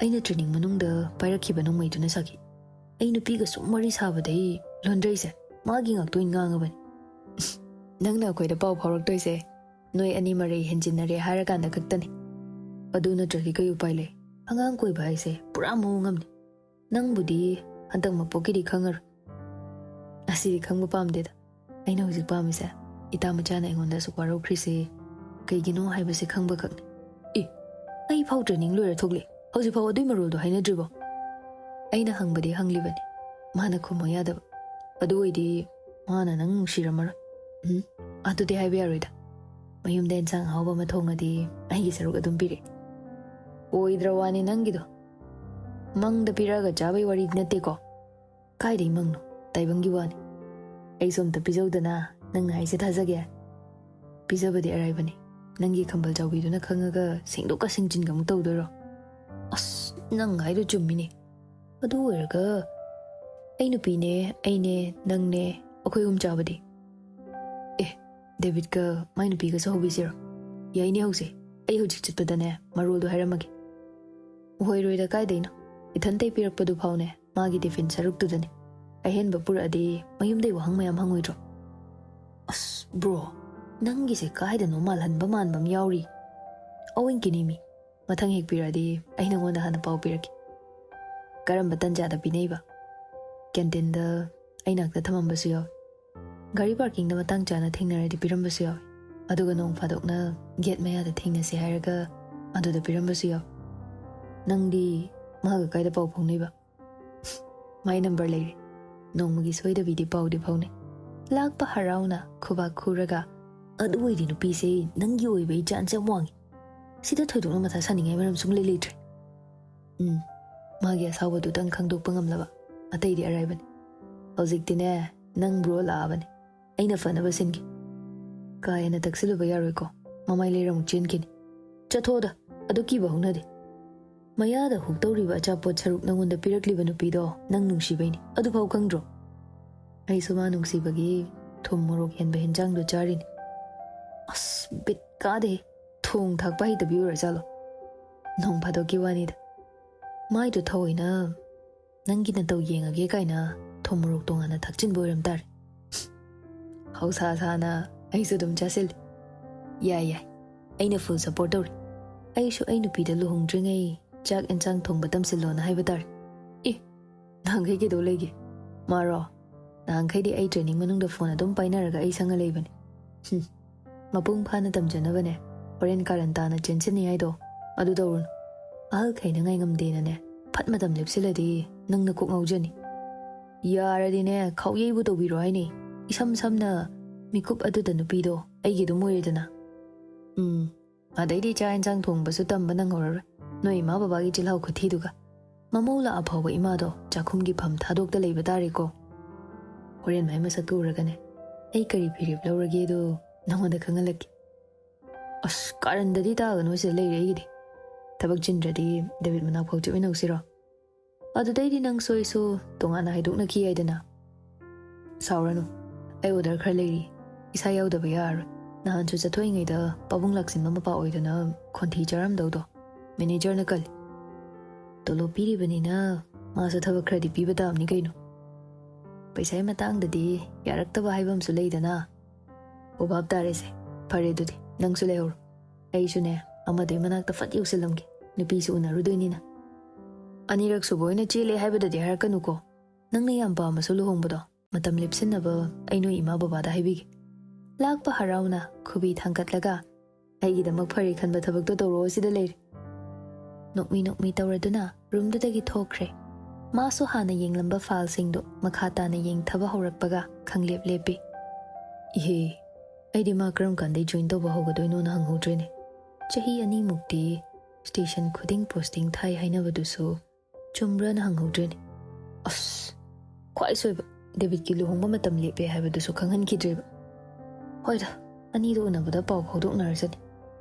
ꯑꯩꯅ training ꯃꯅꯨꯡꯗ ꯄꯥꯏꯔꯛꯈꯤꯕ ꯅꯣꯡꯃꯩꯗꯨꯅ ꯁꯥꯈꯤ꯫ ꯑꯩ ꯅꯨꯄꯤꯒ ꯁꯨꯝ ꯋꯥꯔꯤ ꯁꯥꯕꯗꯩ ꯂꯣꯟꯗ꯭ꯔꯩꯁꯦ ꯃꯥꯒꯤ ꯉꯥꯛꯇ ꯑꯣꯏꯅ ꯉꯥꯡꯉꯕꯅꯤ꯫ ꯅꯪꯅ ꯑꯩꯈꯣꯏꯗ ꯄꯥꯎ ꯐꯥꯎꯔꯛꯇꯣꯏꯁꯦ ꯅꯣꯏ ꯑꯅꯤ ꯃꯔꯩ ꯍꯦꯟꯖꯤꯟꯅꯔꯦ ꯍꯥꯏꯔꯀꯥꯟꯗ ꯈꯛꯇꯅꯤ꯫ ꯑꯗꯨ ꯅꯠꯇ꯭ꯔꯗꯤ ꯀꯩ ꯎꯄꯥꯏ ꯂꯩ? ꯑꯉꯥꯡ ꯀꯣꯏꯕ ꯍꯥꯏꯁꯦ ꯄꯨꯔꯥ ꯃꯑꯣꯡ ꯑꯃꯅꯤ꯫ ꯅꯪꯕꯨꯗꯤ ꯍꯟꯗꯛ ꯃꯄꯣꯛꯀꯤꯗꯤ ꯈꯪꯉꯔꯣꯏ꯫ ꯑꯁꯤꯗꯤ ꯈꯪꯕ ꯄꯥꯝꯗꯦꯗ꯫ ꯑꯩꯅ ꯍꯧꯖꯤꯛ ꯄꯥꯝꯃꯤꯁꯦ, ꯏꯇꯥ ꯃꯆꯥꯅ ꯑꯩꯉꯣꯟꯗ ꯑꯁꯨꯛ ꯋꯥꯔꯧꯈ꯭ꯔꯤꯁꯦ ꯀꯩꯒꯤꯅꯣ ꯍꯥꯏꯕꯁꯦ ꯈꯪꯕ ꯈꯛꯅꯤ꯫ ꯑꯦ, ꯑꯩ ꯐꯥꯎ training ꯂꯣꯏꯔ ꯊꯣꯛꯂꯛꯑꯦ꯫ ꯍꯧꯖꯤꯛ ꯐꯥꯎ ꯑꯗꯨꯏ ꯃꯔꯣꯜꯗꯣ ꯍꯥꯏꯅꯗ꯭ꯔꯤꯕꯣ? ꯑꯩꯅ ꯍꯪꯕꯗꯤ ꯍꯪꯂꯤꯕꯅꯤ, ꯃꯥꯅ ꯈꯨꯝꯃꯣ ꯌꯥꯗꯕ꯫ ꯑꯗꯨ ꯑꯣꯏꯗꯤ ꯃꯥꯅ ꯅꯪ ꯅꯨꯡꯁꯤꯔꯝꯃꯔꯣꯏ꯫ ꯎꯝ, ꯑꯗꯨꯗꯤ ꯍꯥꯏꯕ ꯌꯥꯔꯣꯏꯗ꯫ ꯃꯌꯨꯝꯗ ꯏꯟꯁꯥꯡ ꯑꯍꯥꯎꯕ ꯑꯃ ꯊꯣꯡꯉꯗꯤ ꯑꯩꯒꯤ ꯁꯔꯨꯛ ꯑꯗꯨꯝ ꯄꯤꯔꯛꯑꯦ꯫ ꯑꯣꯏꯗ꯭ꯔ ꯋꯥꯅꯤ ꯅꯪꯒꯤꯗꯣ꯫ ꯃꯪꯗ ꯄꯤꯔꯛꯑꯒ ꯆꯥꯕꯩ ꯋꯥꯔꯤꯗꯤ ꯅꯠꯇꯦꯀꯣ꯫ ꯀꯥꯏꯗꯩ ꯃꯪꯅꯣ? ꯇꯥꯏꯕꯪꯒꯤ ꯋꯥꯅꯤ꯫ ꯑꯩꯁꯨ ꯑꯝꯇ ꯄꯤꯖꯧꯗꯅ, ꯅꯪꯅ ꯍꯥꯏꯁꯦ ꯊꯥꯖꯒꯦ꯫ ꯄꯤꯖꯕꯗꯤ ꯑꯔꯥꯏꯕꯅꯤ꯫ ꯅꯪꯒꯤ ꯈꯝꯕꯜ ꯆꯥꯎꯕꯤꯗꯨꯅ ꯈꯪꯉꯒ ꯁꯦꯡꯗꯣꯛꯀ ꯁꯦꯡꯖꯤꯟꯒ ꯑꯃꯨꯛ ꯇꯧꯗꯣꯏꯔꯣ? ꯑꯁ, ꯅꯪ ꯍꯥꯏꯗꯣ ꯆꯨꯝꯃꯤꯅꯦ꯫ ꯑꯗꯨ ꯑꯣꯏꯔꯒ ꯑꯩ ꯅꯨꯄꯤꯅꯦ, ꯑꯩꯅꯦ, ꯅꯪꯅꯦ, ꯑꯩꯈꯣꯏ ꯑꯍꯨꯝ ꯆꯥꯕꯗꯤ? ꯑꯦ, ꯗꯦꯕꯤꯠꯀ ꯃꯥꯏ ꯅꯨꯄꯤꯒꯁꯨ ꯍꯧꯕꯤꯁꯤꯔꯣ? ꯌꯥꯏꯅꯦ, ꯍꯧꯁꯦ꯫ ꯑꯩ ꯍꯧꯖꯤꯛ ꯆꯠꯄꯗꯅꯦ ꯃꯔꯣꯜꯗꯣ ꯍꯥꯏꯔꯝꯃꯒꯦ꯫ ꯑꯣꯏꯔꯣꯏꯗ ꯀꯥꯏꯗꯩꯅꯣ? ꯏꯊꯟꯇꯩ ꯄꯤꯔꯛꯄꯗꯨ ꯐꯥꯎꯅꯦ ꯃꯥꯒꯤ ꯇꯤꯐꯤꯟ ꯁꯔꯨꯛꯇꯨꯗꯅꯦ꯫ ꯑꯍꯦꯟꯕ ꯄꯨꯔꯛꯑꯗꯤ ꯃꯌꯨꯝꯗꯩ ꯋꯥꯍꯪ ꯃꯌꯥꯝ ꯍꯪꯉꯣꯏꯗ꯭ꯔꯣ? ꯑꯁ ꯕ꯭ꯔꯣ, ꯅꯪꯒꯤꯁꯦ ꯀꯥꯏꯗꯅꯣ ꯃꯥꯜꯍꯟꯕ ꯃꯥꯟꯕ ꯑꯃ ꯌꯥꯎꯔꯤ꯫ ꯑꯋꯤꯡꯀꯤꯅꯤ ꯃꯤ꯫ ꯃꯊꯪ ꯍꯦꯛ ꯄꯤꯔꯛꯑꯗꯤ ꯑꯩ ꯅꯉꯣꯟꯗ ꯍꯥꯟꯅ ꯄꯥꯎ ꯄꯤꯔꯛꯀꯦ꯫ ꯀꯔꯝꯕ ꯇꯟꯖꯥꯗ ꯄꯤꯅꯩꯕ? ꯀꯦꯟꯇꯤꯟꯗ ꯑꯩ ꯅꯥꯛꯇ ꯊꯝꯃꯝꯕꯁꯨ ꯌꯥꯎꯏ꯫ ꯒꯥꯔꯤ ꯄꯥꯔꯀꯤꯡꯗ ꯃꯇꯥꯡ ꯆꯥꯅ ꯊꯦꯡꯅꯔꯗꯤ ꯄꯤꯔꯝꯕꯁꯨ ꯌꯥꯎꯏ꯫ ꯑꯗꯨꯒ ꯅꯣꯡ ꯐꯥꯗꯣꯛꯅ ꯒꯦꯠ ꯃꯌꯥꯗ ꯊꯦꯡꯅꯁꯦ ꯍꯥꯏꯔꯒ ꯑꯗꯨꯗ ꯄꯤꯔꯝꯕꯁꯨ ꯌꯥꯎꯏ꯫ ꯅꯪꯗꯤ ꯃꯥꯒ ꯀꯥꯏꯗ ꯄꯥꯎ ꯐꯥꯎꯅꯩꯕ? ꯃꯥꯏ ꯅꯝꯕꯔ ꯂꯩꯔꯦ꯫ ꯅꯣꯡꯃꯒꯤ ꯁꯣꯏꯗꯕꯤꯗꯤ ꯄꯥꯎꯗꯤ ꯐꯥꯎꯅꯩ꯫ ꯂꯥꯛꯄ ꯍꯔꯥꯎꯅ ꯈꯨꯕꯥꯛ ꯈꯨꯔꯒ, "ꯑꯗꯨ ꯑꯣꯏꯗꯤ ꯅꯨꯄꯤꯁꯦ ꯅꯪꯒꯤ ꯑꯣꯏꯕꯩ ꯆꯥꯟꯁ ꯌꯥꯝ ꯋꯥꯡꯉꯤ꯫ ꯁꯤꯗ ꯊꯣꯏꯗꯣꯛꯅ ꯃꯊꯥ ꯁꯥꯅꯤꯡꯉꯥꯏ ꯃꯔꯝ ꯁꯨꯡꯂꯩ ꯂꯩꯇ꯭ꯔꯦ꯫" ꯎꯝ, ꯃꯥꯒꯤ ꯑꯁꯥꯎꯕꯗꯨꯇꯪ ꯈꯪꯗꯣꯛꯄ ꯉꯝꯂꯕ꯫ ꯑꯇꯩꯗꯤ ꯑꯔꯥꯏꯕꯅꯤ꯫ ꯍꯧꯖꯤꯛꯇꯤꯅꯦ, ꯅꯪ ꯕ꯭ꯔꯣ ꯂꯥꯛꯑꯕꯅꯤ꯫ ꯑꯩꯅ ꯐꯅꯕ ꯁꯤꯟꯒꯦ꯫ ꯀꯥ ꯍꯦꯟꯅ ꯇꯛꯁꯤꯜꯂꯨꯕ ꯌꯥꯔꯣꯏꯀꯣ꯫ ꯃꯃꯥꯏ ꯂꯩꯔ ꯑꯃꯨꯛ ꯆꯦꯟꯈꯤꯅꯤ꯫ ꯆꯠꯊꯣꯛꯑꯣꯗ, ꯑꯗꯨ ꯀꯤꯕ ꯍꯧꯅꯗꯦ꯫ ꯃꯌꯥꯗ ꯍꯨꯛ ꯇꯧꯔꯤꯕ ꯑꯆꯥꯄꯣꯠ ꯁꯔꯨꯛ ꯅꯪꯉꯣꯟꯗ ꯄꯤꯔꯛꯂꯤꯕ ꯅꯨꯄꯤꯗꯣ ꯅꯪ ꯅꯨꯡꯁꯤꯕꯩꯅꯤ꯫ ꯑꯗꯨꯐꯥꯎ ꯈꯪꯗ꯭ꯔꯣ? ꯑꯩꯁꯨ ꯃꯥ ꯅꯨꯡꯁꯤꯕꯒꯤ ꯊꯨꯝ ꯃꯣꯔꯣꯛ ꯍꯦꯟꯕ ꯍꯦꯟꯖꯥꯡꯗꯣ ꯆꯥꯔꯤꯅꯤ꯫ ꯑꯁ, ꯕꯤꯠ ꯀꯥꯗꯦ꯫ ꯊꯣꯡ ꯊꯥꯛꯄ ꯍꯩꯇꯕꯤ ꯑꯣꯏꯔꯖꯥꯠꯂꯣ? ꯅꯣꯡ ꯐꯥꯗꯣꯛꯀꯤ ꯋꯥꯅꯤꯗ꯫ ꯃꯥꯏꯗꯣ ꯊꯑꯣꯏꯅ ꯅꯪꯒꯤ ꯅꯇꯧ ꯌꯦꯡꯉꯒꯦ ꯀꯥꯏꯅ ꯊꯨꯝ ꯃꯣꯔꯣꯛ ꯇꯣꯉꯥꯟꯅ ꯊꯥꯛꯆꯤꯟꯕ ꯑꯣꯏꯔꯝ ꯇꯥꯔꯦ꯫ ꯍꯧꯁꯥ ꯁꯥꯅ ꯑꯩꯁꯨ ꯑꯗꯨꯝ ꯆꯥꯁꯤꯜꯂꯤ꯫ ꯌꯥꯏ, ꯌꯥꯏ꯫ ꯑꯩꯅ ꯐꯨꯜ ꯁꯄꯣꯔꯠ ꯇꯧꯔꯤ꯫ ꯑꯩꯁꯨ ꯑꯩ ꯅꯨꯄꯤꯗ ꯂꯨꯍꯣꯡꯗ꯭ꯔꯤꯉꯩ ꯆꯥꯛ ꯑꯦꯟꯁꯥꯡ ꯊꯣꯡꯕ ꯇꯝꯁꯤꯜꯂꯣꯅ ꯍꯥꯏꯕ ꯇꯥꯔꯦ꯫ ꯑꯦ, ꯅꯍꯥꯟꯈꯩ ꯀꯩꯗꯧ ꯂꯩꯒꯦ? ꯃꯥꯔꯣ? ꯅꯍꯥꯟꯈꯩꯗꯤ ꯑꯩ ꯇ꯭ꯔꯦꯅꯤꯡ ꯃꯅꯨꯡꯗ ꯐꯣꯟ ꯑꯗꯨꯝ ꯄꯥꯏꯅꯔꯒ ꯑꯩ ꯁꯪꯉ ꯂꯩꯕꯅꯤ꯫ ꯍꯨꯝ, ꯃꯄꯨꯡ ꯐꯥꯅ ꯇꯝꯖꯅꯕꯅꯦ꯫ ꯍꯣꯔꯦꯟ ꯀꯥꯔꯟ ꯇꯥꯅ ꯆꯦꯟꯁꯤꯟꯅꯤ ꯍꯥꯏꯗꯣ ꯑꯗꯨ ꯇꯧꯔꯨꯅꯨ꯫ ꯑꯍꯜꯈꯩꯅ ꯉꯥꯏꯉꯝꯗꯦꯅꯅꯦ, ꯐꯠ ꯃꯇꯝ ꯂꯦꯞꯁꯤꯜꯂꯗꯤ ꯅꯪꯅ ꯀꯣꯛ ꯉꯥꯎꯖꯅꯤ꯫ ꯌꯥꯔꯗꯤꯅꯦ, ꯈꯥꯎꯌꯩꯕꯨ ꯇꯧꯕꯤꯔꯣ ꯍꯥꯏꯅꯤ꯫ ꯏꯁꯝ ꯁꯝꯅ ꯃꯤꯀꯨꯞ ꯑꯗꯨꯗ ꯅꯨꯄꯤꯗꯣ ꯑꯩꯒꯤ ꯑꯗꯨꯝ ꯑꯣꯏꯔꯦꯗꯅ꯫ ꯎꯝ, ꯑꯗꯩꯗꯤ ꯆꯥꯛ ꯌꯦꯟꯁꯥꯡ ꯊꯣꯡꯕꯁꯨ ꯇꯝꯕ ꯅꯪꯍꯧꯔꯔꯣꯏ, ꯅꯣꯏ ꯏꯃꯥ ꯕꯕꯥꯒꯤ ꯆꯤꯜꯍꯥꯎ ꯈꯨꯊꯤꯗꯨꯒ꯫ ꯃꯃꯧ ꯂꯥꯛꯑ ꯐꯥꯎꯕ ꯏꯃꯥꯗꯣ ꯆꯥꯛꯈꯨꯝꯒꯤ ꯐꯝ ꯊꯥꯗꯣꯛꯇ ꯂꯩꯕ ꯇꯥꯔꯦꯀꯣ꯫ ꯍꯣꯔꯦꯟ ꯃꯥꯏ ꯃꯁꯛꯇꯨ ꯎꯔꯒꯅꯦ, ꯑꯩ ꯀꯔꯤ ꯐꯤꯔꯦꯞ ꯂꯧꯔꯒꯦꯗꯣ ꯅꯉꯣꯟꯗ ꯈꯪꯍꯜꯂꯛꯀꯦ꯫ ꯑꯁ, ꯀꯥꯔꯟꯗꯗꯤ ꯇꯥꯒꯅꯨ, ꯁꯤꯗ ꯂꯩꯔꯦ ꯑꯩꯒꯤꯗꯤ꯫ ꯊꯕꯛ ꯆꯤꯟꯗ꯭ꯔꯗꯤ ꯗꯦꯕꯤꯠ ꯃꯅꯥꯛꯐꯥꯎ ꯆꯠꯃꯤꯟꯅꯧꯁꯤꯔꯣ? ꯑꯗꯨꯗꯩꯗꯤ ꯅꯪꯁꯨ ꯑꯩꯁꯨ ꯇꯣꯉꯥꯟꯅ ꯍꯥꯏꯗꯣꯛꯅꯈꯤ ꯍꯥꯏꯗꯅ꯫ ꯁꯥꯎꯔꯅꯨ, ꯑꯩ ꯑꯣꯔꯗꯔ ꯈꯔ ꯂꯩꯔꯤ, ꯏꯁꯥ ꯌꯥꯎꯗꯕ ꯌꯥꯔꯔꯣꯏ꯫ ꯅꯍꯥꯟꯁꯨ ꯆꯠꯊꯣꯛꯏꯉꯩꯗ ꯄꯥꯕꯨꯡ ꯂꯥꯛꯁꯤꯟꯕ ꯃꯄꯥ ꯑꯣꯏꯗꯅ ꯈꯣꯟꯊꯤ ꯆꯥꯔꯝꯗꯧꯗꯣ꯫ ꯃꯦꯅꯦꯖꯔꯅ ꯀꯜꯂꯤ꯫ ꯇꯣꯂꯣꯞ ꯄꯤꯔꯤꯕꯅꯤꯅ ꯃꯥꯁꯨ ꯊꯕꯛ ꯈꯔꯗꯤ ꯄꯤꯕ ꯇꯥꯕꯅꯤ ꯀꯩꯅꯣ꯫ ꯄꯩꯁꯥꯒꯤ ꯃꯇꯥꯡꯗꯗꯤ ꯌꯥꯔꯛꯇꯕ ꯍꯥꯏꯕ ꯑꯃꯁꯨ ꯂꯩꯗꯅ꯫ ꯑꯣ, ꯚꯥꯞ ꯇꯥꯔꯦꯁꯦ꯫ ꯐꯔꯦ, ꯑꯗꯨꯗꯤ ꯅꯪꯁꯨ ꯂꯩꯍꯧꯔꯣ꯫ ꯑꯩꯁꯨꯅꯦ, ꯑꯃꯗꯨꯒꯤ ꯃꯅꯥꯛꯇ ꯐꯠ ꯌꯧꯁꯤꯜꯂꯝꯒꯦ, ꯅꯨꯄꯤꯁꯨ ꯎꯅꯔꯨꯗꯣꯏꯅꯤꯅ꯫ ꯑꯅꯤꯔꯛ ꯁꯨꯕ ꯑꯣꯏꯅ ꯆꯦꯜꯂꯦ ꯍꯥꯏꯕꯗꯗꯤ ꯍꯥꯏꯔꯛꯀꯅꯨꯀꯣ꯫ ꯅꯪꯅ ꯌꯥꯝ ꯄꯥꯝꯃꯁꯨ ꯂꯨꯍꯣꯡꯕꯗꯣ ꯃꯇꯝ ꯂꯦꯞꯁꯤꯟꯅꯕ ꯑꯩ ꯅꯣꯏ ꯏꯃꯥ ꯕꯕꯥꯗ ꯍꯥꯏꯕꯤꯒꯦ꯫ ꯂꯥꯛꯄ ꯍꯔꯥꯎꯅ ꯈꯨꯕꯤ ꯊꯥꯡꯒꯠꯂꯒ ꯑꯩꯒꯤꯗꯃꯛ ꯐꯔꯦ ꯈꯟꯕ ꯊꯕꯛꯇꯣ ꯇꯧꯔꯛꯑꯣ ꯁꯤꯗ ꯂꯩꯔꯦ꯫ ꯅꯣꯛꯃꯤ ꯅꯣꯛꯃꯤ ꯇꯧꯔꯗꯨꯅ ꯔꯨꯝꯗꯨꯗꯒꯤ ꯊꯣꯛꯈ꯭ꯔꯦ꯫ ꯃꯥꯁꯨ ꯍꯥꯟꯅ ꯌꯦꯡꯂꯝꯕ ꯐꯥꯏꯜꯁꯤꯡꯗꯨ ꯃꯈꯥ ꯇꯥꯅ ꯌꯦꯡꯊꯕ ꯍꯧꯔꯛꯄꯒ ꯈꯪꯂꯦꯞ ꯂꯦꯞꯄꯤ꯫ ꯏꯍꯦ, ꯑꯩꯗꯤ ꯃꯥ ꯀꯔꯝ ꯀꯥꯟꯗꯩ ꯖꯣꯏꯟ ꯇꯧꯕ ꯍꯧꯒꯗꯣꯏꯅꯣꯅ ꯍꯪꯍꯧꯗ꯭ꯔꯦꯅꯦ꯫ ꯆꯍꯤ ꯑꯅꯤꯃꯨꯛꯇꯤ ꯁ꯭ꯇꯦꯁꯟ ꯈꯨꯗꯤꯡ ꯄꯣꯁꯇꯤꯡ ꯊꯥꯏ ꯍꯥꯏꯅꯕꯗꯨꯁꯨ ꯆꯨꯝꯕ꯭ꯔꯥꯅ ꯍꯪꯍꯧꯗ꯭ꯔꯦꯅꯦ꯫ ꯑꯁ, ꯈ꯭ꯋꯥꯏ ꯁꯣꯏꯕ, ꯗꯦꯕꯤꯠꯀꯤ ꯂꯨꯍꯣꯡꯕ ꯃꯇꯝ ꯂꯦꯞꯄꯦ ꯍꯥꯏꯕꯗꯨꯁꯨ ꯈꯪꯍꯟꯈꯤꯗ꯭ꯔꯦꯕ꯫ ꯍꯣꯏꯗ, ꯑꯅꯤꯗꯣ ꯎꯅꯕꯗ ꯄꯥꯎ ꯐꯥꯎꯗꯣꯛꯅꯔꯁꯅꯤ꯫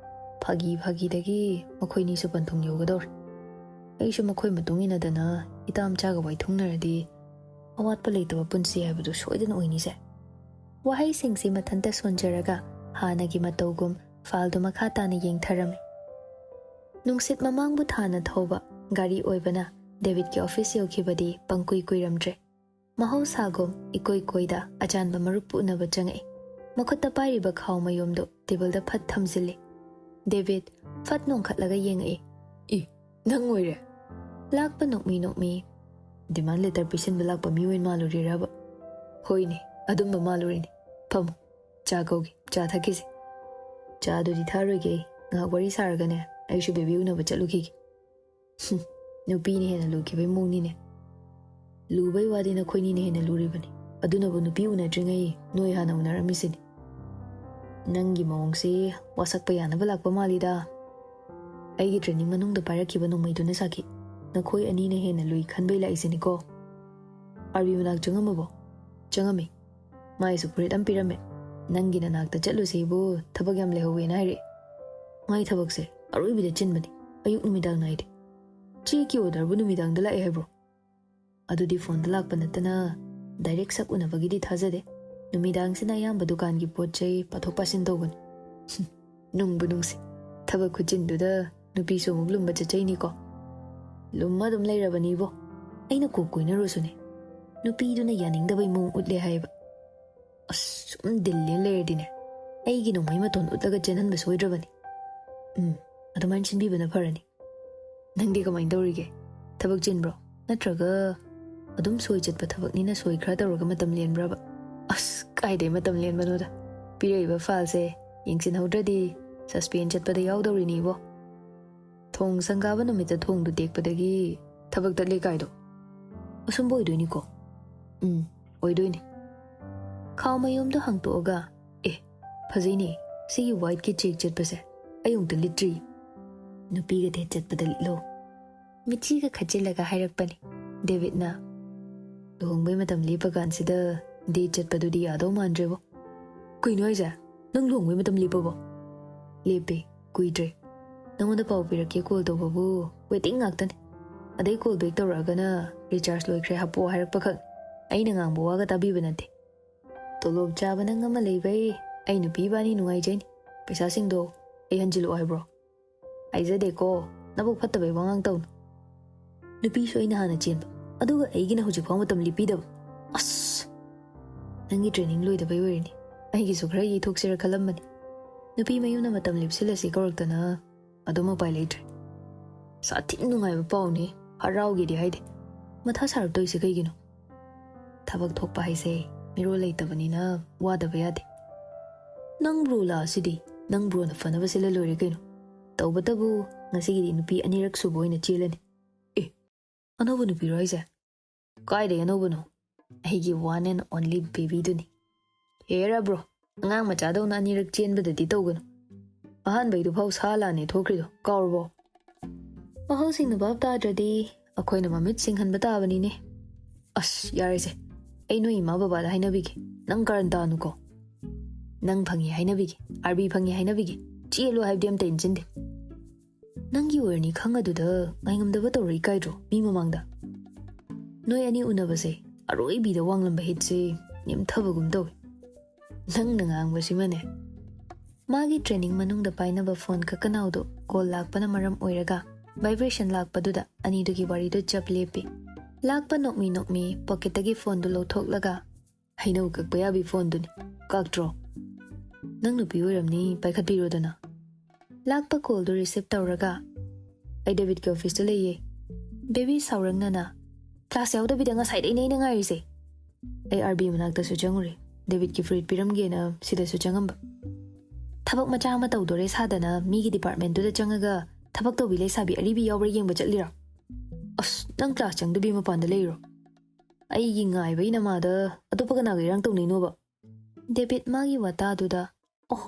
ꯐꯥꯒꯤ ꯐꯥꯒꯤꯗꯒꯤ ꯃꯈꯣꯏꯅꯤꯁꯨ ꯄꯟꯊꯨꯡ ꯌꯧꯒꯗꯧꯔꯦ꯫ ꯑꯩꯁꯨ ꯃꯈꯣꯏ ꯃꯇꯨꯡ ꯏꯟꯅꯗꯅ ꯏꯇꯥ ꯃꯆꯥꯒ ꯋꯥꯏꯊꯨꯡꯅꯔꯗꯤ ꯑꯋꯥꯠꯄ ꯂꯩꯇꯕ ꯄꯨꯟꯁꯤ ꯍꯥꯏꯕꯗꯨ ꯁꯣꯏꯗꯅ ꯑꯣꯏꯅꯤꯁꯦ꯫ ꯋꯥꯍꯩꯁꯤꯡꯁꯤ ꯃꯊꯟꯇ ꯁꯣꯟꯖꯔꯒ ꯍꯥꯟꯅꯒꯤ ꯃꯇꯧꯒꯨꯝ ꯐꯥꯏꯜꯗꯨ ꯃꯈꯥ ꯇꯥꯅ ꯌꯦꯡꯊꯔꯝꯃꯤ꯫ ꯅꯨꯡꯁꯤꯠ ꯃꯃꯥꯡꯕꯨ ꯊꯥꯅ ꯊꯧꯕ ꯒꯥꯔꯤ ꯑꯣꯏꯕꯅ ꯗꯦꯕꯤꯠꯀꯤ ꯑꯣꯐꯤꯁ ꯌꯧꯈꯤꯕꯗꯤ ꯄꯪꯀꯨꯏ ꯀꯨꯏꯔꯝꯗ꯭ꯔꯦ꯫ ꯃꯍꯧꯁꯥꯒꯨꯝ ꯏꯀꯣꯏ ꯀꯣꯏꯗ ꯑꯆꯥꯟꯕ ꯃꯔꯨꯞꯄꯨ ꯎꯅꯕ ꯆꯪꯉꯛꯏ꯫ ꯃꯈꯨꯠꯇ ꯄꯥꯏꯔꯤꯕ ꯈꯥꯎ ꯃꯌꯣꯝꯗꯨ ꯇꯦꯕꯜꯗ ꯐꯠ ꯊꯝꯖꯤꯜꯂꯤ꯫ ꯗꯦꯕꯤꯠ ꯐꯠ ꯅꯣꯡꯈꯠꯂꯒ ꯌꯦꯡꯉꯛꯏ꯫ "ꯏ, ꯅꯪ ꯑꯣꯏꯔꯦ?" ꯂꯥꯛꯄ ꯅꯣꯛꯃꯤ ꯅꯣꯛꯃꯤ꯫ "ꯗꯤꯃꯥꯟ ꯂꯦꯇꯔ ꯄꯤꯁꯤꯟꯕ ꯂꯥꯛꯄ ꯃꯤ ꯑꯣꯏꯅ ꯃꯥꯜꯂꯨꯔꯤꯔꯕ?" "ꯍꯣꯏꯅꯦ, ꯑꯗꯨꯝꯕ ꯃꯥꯜꯂꯨꯔꯤꯅꯦ꯫ ꯐꯝꯃꯨ, ꯆꯥ ꯀꯧꯒꯦ, ꯆꯥ ꯊꯛꯈꯤꯁꯦ꯫" "ꯆꯥꯗꯨꯗꯤ ꯊꯛꯑꯔꯣꯏꯒꯦ, ꯉꯥꯏꯍꯥꯛ ꯋꯥꯔꯤ ꯁꯥꯔꯒꯅꯦ ꯑꯩꯁꯨ ꯕꯦꯕꯤ ꯎꯅꯕ ꯆꯠꯂꯨꯈꯤꯒꯦ꯫" "ꯍꯨꯝ, ꯅꯨꯄꯤꯅ ꯍꯦꯟꯅ ꯂꯨꯈꯤꯕꯩ ꯃꯑꯣꯡꯅꯤꯅꯦ꯫" "ꯂꯨꯕꯩ ꯋꯥꯗꯤ ꯅꯈꯣꯏꯅꯤꯅ ꯍꯦꯟꯅ ꯂꯨꯔꯤꯕꯅꯤ꯫ ꯑꯗꯨꯅꯕꯨ ꯅꯨꯄꯤ ꯎꯅꯗ꯭ꯔꯤꯉꯩ ꯅꯣꯏ ꯍꯥꯟꯅ ꯎꯅꯔꯝꯃꯤꯁꯤꯅꯤ꯫" ꯅꯪꯒꯤ ꯃꯑꯣꯡꯁꯤ ꯋꯥꯁꯛꯄ ꯌꯥꯅꯕ ꯂꯥꯛꯄ ꯃꯥꯜꯂꯤꯗ꯫ ꯑꯩꯒꯤ training ꯃꯅꯨꯡꯗ ꯄꯥꯏꯔꯛꯈꯤꯕ ꯅꯣꯡꯃꯩꯗꯨꯅ ꯁꯥꯈꯤ꯫ ꯅꯈꯣꯏ ꯑꯅꯤꯅ ꯍꯦꯟꯅ ꯂꯨꯏ ꯈꯟꯕꯩ ꯂꯥꯛꯏꯁꯤꯅꯤꯀꯣ꯫ ꯑꯥꯔꯕꯤ ꯃꯅꯥꯛ ꯆꯪꯉꯝꯃꯕꯣ? ꯆꯪꯉꯝꯃꯤ꯫ ꯃꯥꯏꯁꯨ ꯐꯨꯔꯤꯠ ꯑꯃ ꯄꯤꯔꯝꯃꯦ꯫ "ꯅꯪꯒꯤ ꯅꯅꯥꯛꯇ ꯆꯠꯂꯨꯁꯦꯕꯨ ꯊꯕꯛ ꯌꯥꯝ ꯂꯩꯍꯧꯋꯦꯅ ꯍꯥꯏꯔꯛꯑꯦ꯫ ꯃꯥꯏ ꯊꯕꯛꯁꯦ ꯑꯔꯣꯏꯕꯤꯗ ꯆꯤꯟꯕꯅꯤ꯫ ꯑꯌꯨꯛ ꯅꯨꯃꯤꯗꯥꯡ ꯅꯥꯏꯗꯦ꯫ ꯆꯦꯛꯀꯤ orderꯕꯨ ꯅꯨꯃꯤꯗꯥꯡꯗ ꯂꯥꯛꯑꯦ ꯍꯥꯏꯕ꯭ꯔꯣ?" "ꯑꯗꯨꯗꯤ phoneꯗ ꯂꯥꯛꯄ ꯅꯠꯇꯅ direct ꯁꯛ ꯎꯅꯕꯒꯤꯗꯤ ꯊꯥꯖꯗꯦ꯫ ꯅꯨꯃꯤꯗꯥꯡꯁꯤꯅ ꯑꯌꯥꯝꯕ ꯗꯨꯀꯥꯟꯒꯤ ꯄꯣꯠ ꯆꯩ ꯄꯥꯊꯣꯛ ꯄꯥꯁꯤꯟ ꯇꯧꯕꯅꯤ꯫" ꯅꯨꯡꯕꯨ ꯅꯨꯡꯁꯤ꯫ ꯊꯕꯛ ꯈꯨꯠꯆꯤꯟꯗꯨꯗ ꯅꯨꯄꯤꯁꯨ ꯑꯃꯨꯛ ꯂꯨꯝꯕ ꯆꯠꯆꯩꯅꯤꯀꯣ꯫ ꯂꯨꯝꯃ ꯑꯗꯨꯝ ꯂꯩꯔꯕꯅꯤꯕꯣ꯫ ꯑꯩꯅ ꯀꯣꯛ ꯀꯣꯏꯅꯔꯨꯁꯨꯅꯦ꯫ ꯅꯨꯄꯤꯗꯨꯅ ꯌꯥꯅꯤꯡꯗꯕꯩ ꯃꯑꯣꯡ ꯎꯠꯂꯦ ꯍꯥꯏꯌꯦꯕ꯫ ꯑꯁ, ꯁꯨꯝ ꯗꯤꯜ ꯂꯦꯟ ꯂꯩꯔꯗꯤꯅꯦ, ꯑꯩꯒꯤ ꯅꯣꯡꯃꯩ ꯃꯇꯣꯟ ꯎꯠꯂꯒ ꯆꯦꯟꯍꯟꯕ ꯁꯣꯏꯗ꯭ꯔꯕꯅꯤ꯫ ꯎꯝ, ꯑꯗꯨꯃꯥꯏꯅ ꯁꯤꯟꯕꯤꯕꯅ ꯐꯔꯅꯤ꯫ ꯅꯪꯗꯤ ꯀꯃꯥꯏꯅ ꯇꯧꯔꯤꯒꯦ? ꯊꯕꯛ ꯆꯤꯟꯕ꯭ꯔꯣ? ꯅꯠꯇ꯭ꯔꯒ ꯑꯗꯨꯝ ꯁꯣꯏ ꯆꯠꯄ ꯊꯕꯛꯅꯤꯅ ꯁꯣꯏ ꯈꯔ ꯇꯧꯔꯒ ꯃꯇꯝ ꯂꯦꯟꯕ꯭ꯔꯕ? ꯑꯁ, ꯀꯥꯏꯗꯩ ꯃꯇꯝ ꯂꯦꯟꯕꯅꯣꯗ꯫ ꯄꯤꯔꯛꯏꯕ fileꯁꯦ ꯌꯦꯡꯁꯤꯟꯍꯧꯗ꯭ꯔꯗꯤ suspend ꯆꯠꯄꯗ ꯌꯥꯎꯗꯧꯔꯤꯅꯤꯕꯣ꯫ ꯊꯣꯡ ꯁꯪꯒꯥꯕ ꯅꯨꯃꯤꯠꯇ ꯊꯣꯡꯗꯨ ꯇꯦꯛꯄꯗꯒꯤ ꯊꯕꯛ ꯇꯠꯂꯦ ꯀꯥꯏꯗꯣ ꯑꯁꯨꯝꯕ ꯑꯣꯏꯗꯣꯏꯅꯤꯀꯣ꯫ ꯎꯝ, ꯑꯣꯏꯗꯣꯏꯅꯤ꯫ ꯈꯥꯎ ꯃꯌꯨꯝꯗꯣ ꯍꯥꯡꯇꯣꯛꯑꯒ, "ꯑꯦ, ꯐꯖꯩꯅꯦ, ꯁꯤꯒꯤ whiteꯀꯤ check ꯆꯠꯄꯁꯦ꯫ ꯑꯩ ꯑꯃꯨꯛꯇ ꯂꯤꯠꯇ꯭ꯔꯤ꯫" ꯅꯨꯄꯤꯒ date ꯆꯠꯄꯗ ꯂꯤꯠꯂꯣ꯫ ꯃꯤꯠꯁꯤꯒ ꯈꯠꯆꯤꯜꯂꯒ ꯍꯥꯏꯔꯛꯄꯅꯤ ꯗꯦꯕꯤꯠꯅ꯫ "ꯂꯨꯍꯣꯡꯕꯩ ꯃꯇꯝ ꯂꯦꯞꯄ ꯀꯥꯟꯁꯤꯗ date ꯆꯠꯄꯗꯨꯗꯤ ꯌꯥꯗꯧ ꯃꯥꯟꯗ꯭ꯔꯦꯕꯣ꯫" "ꯀꯩꯅꯣ ꯍꯥꯏꯁꯦ? ꯅꯪ ꯂꯨꯍꯣꯡꯕꯩ ꯃꯇꯝ ꯂꯦꯞꯄꯕꯣ?" "ꯂꯦꯞꯄꯦ, ꯀꯨꯏꯗ꯭ꯔꯦ꯫ ꯅꯪꯉꯣꯟꯗ ꯄꯥꯎ ꯄꯤꯔꯛꯀꯦ call ꯇꯧꯕꯕꯨ waiting ꯉꯥꯛꯇꯅꯤ꯫ ꯑꯗꯩ call back ꯇꯧꯔꯛꯑꯒꯅ recharge ꯂꯣꯏꯈ꯭ꯔꯦ, ꯍꯥꯞꯄꯛꯑꯣ ꯍꯥꯏꯔꯛꯄ ꯈꯛ꯫ ꯑꯩꯅ ꯉꯥꯡꯕ ꯋꯥꯒ ꯇꯥꯕꯤꯕ ꯅꯠꯇꯦ꯫ ꯇꯣꯂꯣꯞ ꯆꯥꯕ ꯅꯪ ꯑꯃ ꯂꯩꯕꯩ ꯑꯩ ꯅꯨꯄꯤ ꯏꯕꯥꯅꯤ ꯅꯨꯡꯉꯥꯏꯖꯩꯅꯤ꯫ ꯄꯩꯁꯥꯁꯤꯡꯗꯣ ꯑꯩ ꯍꯟꯖꯤꯜꯂꯛꯑꯣ ꯍꯥꯏꯕ꯭ꯔꯣ?" "ꯍꯥꯏꯖꯗꯦꯀꯣ, ꯅꯕꯨꯛ ꯐꯠꯇꯕꯩ ꯋꯥꯉꯥꯡ ꯇꯧꯅꯨ꯫ ꯅꯨꯄꯤꯁꯨ ꯑꯩꯅ ꯍꯥꯟꯅ ꯆꯦꯟꯕ, ꯑꯗꯨꯒ ꯑꯩꯒꯤꯅ ꯍꯧꯖꯤꯛꯐꯥꯎ ꯃꯇꯝ ꯂꯦꯞꯄꯤꯗꯕ꯫ ꯑꯁ! ꯅꯪꯒꯤ training ꯂꯣꯏꯗꯕꯩ ꯑꯣꯏꯔꯅꯤ꯫ ꯑꯩꯒꯤꯁꯨ ꯈꯔ ꯌꯩꯊꯣꯛꯁꯤꯔ ꯈꯜꯂꯝꯕꯅꯤ꯫ ꯅꯨꯄꯤ ꯃꯌꯨꯝꯅ ꯃꯇꯝ ꯂꯦꯞꯁꯤꯜꯂꯁꯤ ꯀꯧꯔꯛꯇꯅ ꯑꯗꯨꯝ ꯎꯄꯥꯏ ꯂꯩꯇ꯭ꯔꯦ꯫ ꯁꯥꯊꯤꯅ ꯅꯨꯡꯉꯥꯏꯕ ꯄꯥꯎꯅꯤ, ꯍꯔꯥꯎꯒꯦꯗꯤ ꯍꯥꯏꯗꯦ꯫ ꯃꯊꯥ ꯁꯥꯔꯛꯇꯣꯏꯁꯦ ꯀꯩꯒꯤꯅꯣ? ꯊꯕꯛ ꯊꯣꯛꯄ ꯍꯥꯏꯁꯦ ꯃꯤꯔꯣꯜ ꯂꯩꯇꯕꯅꯤꯅ ꯋꯥꯗꯕ ꯌꯥꯗꯦ꯫ ꯅꯪ bro ꯂꯥꯛꯑꯁꯤꯗꯤ, ꯅꯪ broꯅ ꯐꯅꯕ ꯁꯤꯜꯂ ꯂꯣꯏꯔꯦ ꯀꯩꯅꯣ꯫ ꯇꯧꯕꯇꯕꯨ ꯉꯁꯤꯒꯤꯗꯤ ꯅꯨꯄꯤ ꯑꯅꯤꯔꯛ ꯁꯨꯕ ꯑꯣꯏꯅ ꯆꯦꯜꯂꯅꯤ꯫" "ꯑꯦ, ꯑꯅꯧꯕ ꯅꯨꯄꯤꯔꯣ ꯍꯥꯏꯁꯦ?" "ꯀꯥꯏꯗꯩ ꯑꯅꯧꯕꯅꯣ? ꯑꯩꯒꯤ one and only babyꯗꯨꯅꯤ꯫" "Hera bro, ꯑꯉꯥꯡ ꯃꯆꯥꯗꯧꯅ ꯑꯅꯤꯔꯛ ꯆꯦꯟꯕꯗꯗꯤ ꯇꯧꯒꯅꯨ꯫ ꯑꯍꯥꯟꯕꯩꯗꯨ ꯐꯥꯎ ꯁꯥ ꯂꯥꯟꯅꯦ ꯊꯣꯛꯈ꯭ꯔꯤꯗꯣ, ꯀꯥꯎꯔꯕꯣ? ꯋꯥꯍꯧꯁꯤꯡꯅ ꯚꯥꯞ ꯇꯥꯗ꯭ꯔꯗꯤ ꯑꯩꯈꯣꯏꯅ ꯃꯃꯤꯠ ꯁꯤꯡꯍꯟꯕ ꯇꯥꯕꯅꯤꯅꯦ꯫ ꯑꯁ, ꯌꯥꯔꯦꯁꯦ, ꯑꯩ ꯅꯣꯏ ꯏꯃꯥ ꯕꯕꯥꯗ ꯍꯥꯏꯅꯕꯤꯒꯦ꯫ ꯅꯪ ꯀꯔꯟ ꯇꯥꯅꯨꯀꯣ꯫ ꯅꯪ ꯐꯪꯉꯤ ꯍꯥꯏꯅꯕꯤꯒꯦ, ꯑꯥꯔꯕꯤ ꯐꯪꯉꯤ ꯍꯥꯏꯅꯕꯤꯒꯦ꯫ ꯆꯦꯜꯂꯣ ꯍꯥꯏꯕꯗꯤ ꯑꯝꯇ ꯏꯟꯁꯤꯟꯗꯦ꯫ ꯅꯪꯒꯤ ꯑꯣꯏꯔꯅꯤ ꯈꯪꯉꯗꯨꯗ ꯉꯥꯏꯉꯝꯗꯕ ꯇꯧꯔ ꯏꯀꯥꯏꯗ꯭ꯔꯣ ꯃꯤ ꯃꯃꯥꯡꯗ? ꯅꯣꯏ ꯑꯅꯤ ꯎꯅꯕꯁꯦ ꯑꯔꯣꯏꯕꯤꯗ ꯋꯥꯡꯂꯝꯕ ꯍꯤꯠꯁꯦ ꯅꯦꯝꯊꯕꯒꯨꯝ ꯇꯧꯏ꯫ ꯅꯪꯅ ꯉꯥꯡꯕꯁꯤꯃꯅꯦ꯫ ꯃꯥꯒꯤ ꯇ꯭ꯔꯦꯅꯤꯡ ꯃꯅꯨꯡꯗ ꯄꯥꯏꯅꯕ ꯐꯣꯟ ꯀꯛꯀꯅꯥꯎꯗꯨ ꯀꯣꯜ ꯂꯥꯛꯄꯅ ꯃꯔꯝ ꯑꯣꯏꯔꯒ ꯚꯥꯏꯕ꯭ꯔꯦꯁꯟ ꯂꯥꯛꯄꯗꯨꯗ ꯑꯅꯤꯗꯨꯒꯤ ꯋꯥꯔꯤꯗꯨ ꯆꯞ ꯂꯦꯞꯄꯤ꯫ ꯂꯥꯛꯄ ꯅꯣꯛꯃꯤ ꯅꯣꯛꯃꯤ ꯄꯣꯀꯦꯠꯇꯒꯤ ꯐꯣꯟꯗꯨ ꯂꯧꯊꯣꯛꯂꯒ, "ꯍꯩꯅꯧ ꯀꯛꯄ ꯌꯥꯕꯤ ꯐꯣꯟꯗꯨꯅꯤ, ꯀꯛꯇ꯭ꯔꯣ? ꯅꯪ ꯅꯨꯄꯤ ꯑꯣꯏꯔꯝꯅꯤ, ꯄꯥꯏꯈꯠꯄꯤꯔꯣꯗꯅ"꯫ ꯂꯥꯛꯄ ꯀꯣꯜꯗꯨ ꯔꯤꯁꯤꯞ ꯇꯧꯔꯒ, "ꯑꯩ ꯗꯦꯕꯤꯠꯀꯤ ꯑꯣꯐꯤꯁꯇ ꯂꯩꯌꯦ꯫ ꯕꯦꯕꯤ ꯁꯥꯎꯔꯪꯅꯅ, ꯀ꯭ꯂꯥꯁ ꯌꯥꯎꯗꯕꯤꯗ ꯉꯁꯥꯏꯗꯩꯅꯦ ꯑꯩꯅ ꯉꯥꯏꯔꯤꯁꯦ꯫ ꯑꯩ ꯑꯥꯔꯕꯤ ꯃꯅꯥꯛꯇꯁꯨ ꯆꯪꯉꯨꯔꯦ, ꯗꯦꯕꯤꯠꯀꯤ ꯐꯨꯔꯤꯠ ꯄꯤꯔꯝꯒꯦꯅ ꯁꯤꯗꯁꯨ ꯆꯪꯉꯝꯕ꯫ ꯊꯕꯛ ꯃꯆꯥ ꯑꯃ ꯇꯧꯗꯣꯔꯦ ꯁꯥꯗꯅ ꯃꯤꯒꯤ ꯗꯤꯄꯥꯔꯠꯃꯦꯟꯗꯨꯗ ꯆꯪꯉꯒ ꯊꯕꯛ ꯇꯧꯕꯤ ꯂꯩꯁꯥꯕꯤ ꯑꯔꯤꯕꯤ ꯌꯥꯎꯕ꯭ꯔꯥ ꯌꯦꯡꯕ ꯆꯠꯂꯤꯔꯣ? ꯑꯁ, ꯅꯪ ꯀ꯭ꯂꯥꯁ ꯆꯪꯗꯕꯤ ꯃꯄꯥꯟꯗ ꯂꯩꯔꯣ? ꯑꯩꯒꯤ ꯉꯥꯏꯕꯩ ꯅꯃꯥꯗ ꯑꯇꯣꯞꯄ ꯀꯅꯥꯒ ꯏꯔꯥꯡ ꯇꯧꯅꯩꯅꯣꯕ?" ꯗꯦꯕꯤꯠ ꯃꯥꯒꯤ ꯋꯥꯇꯥꯗꯨꯗ, "ꯑꯣ,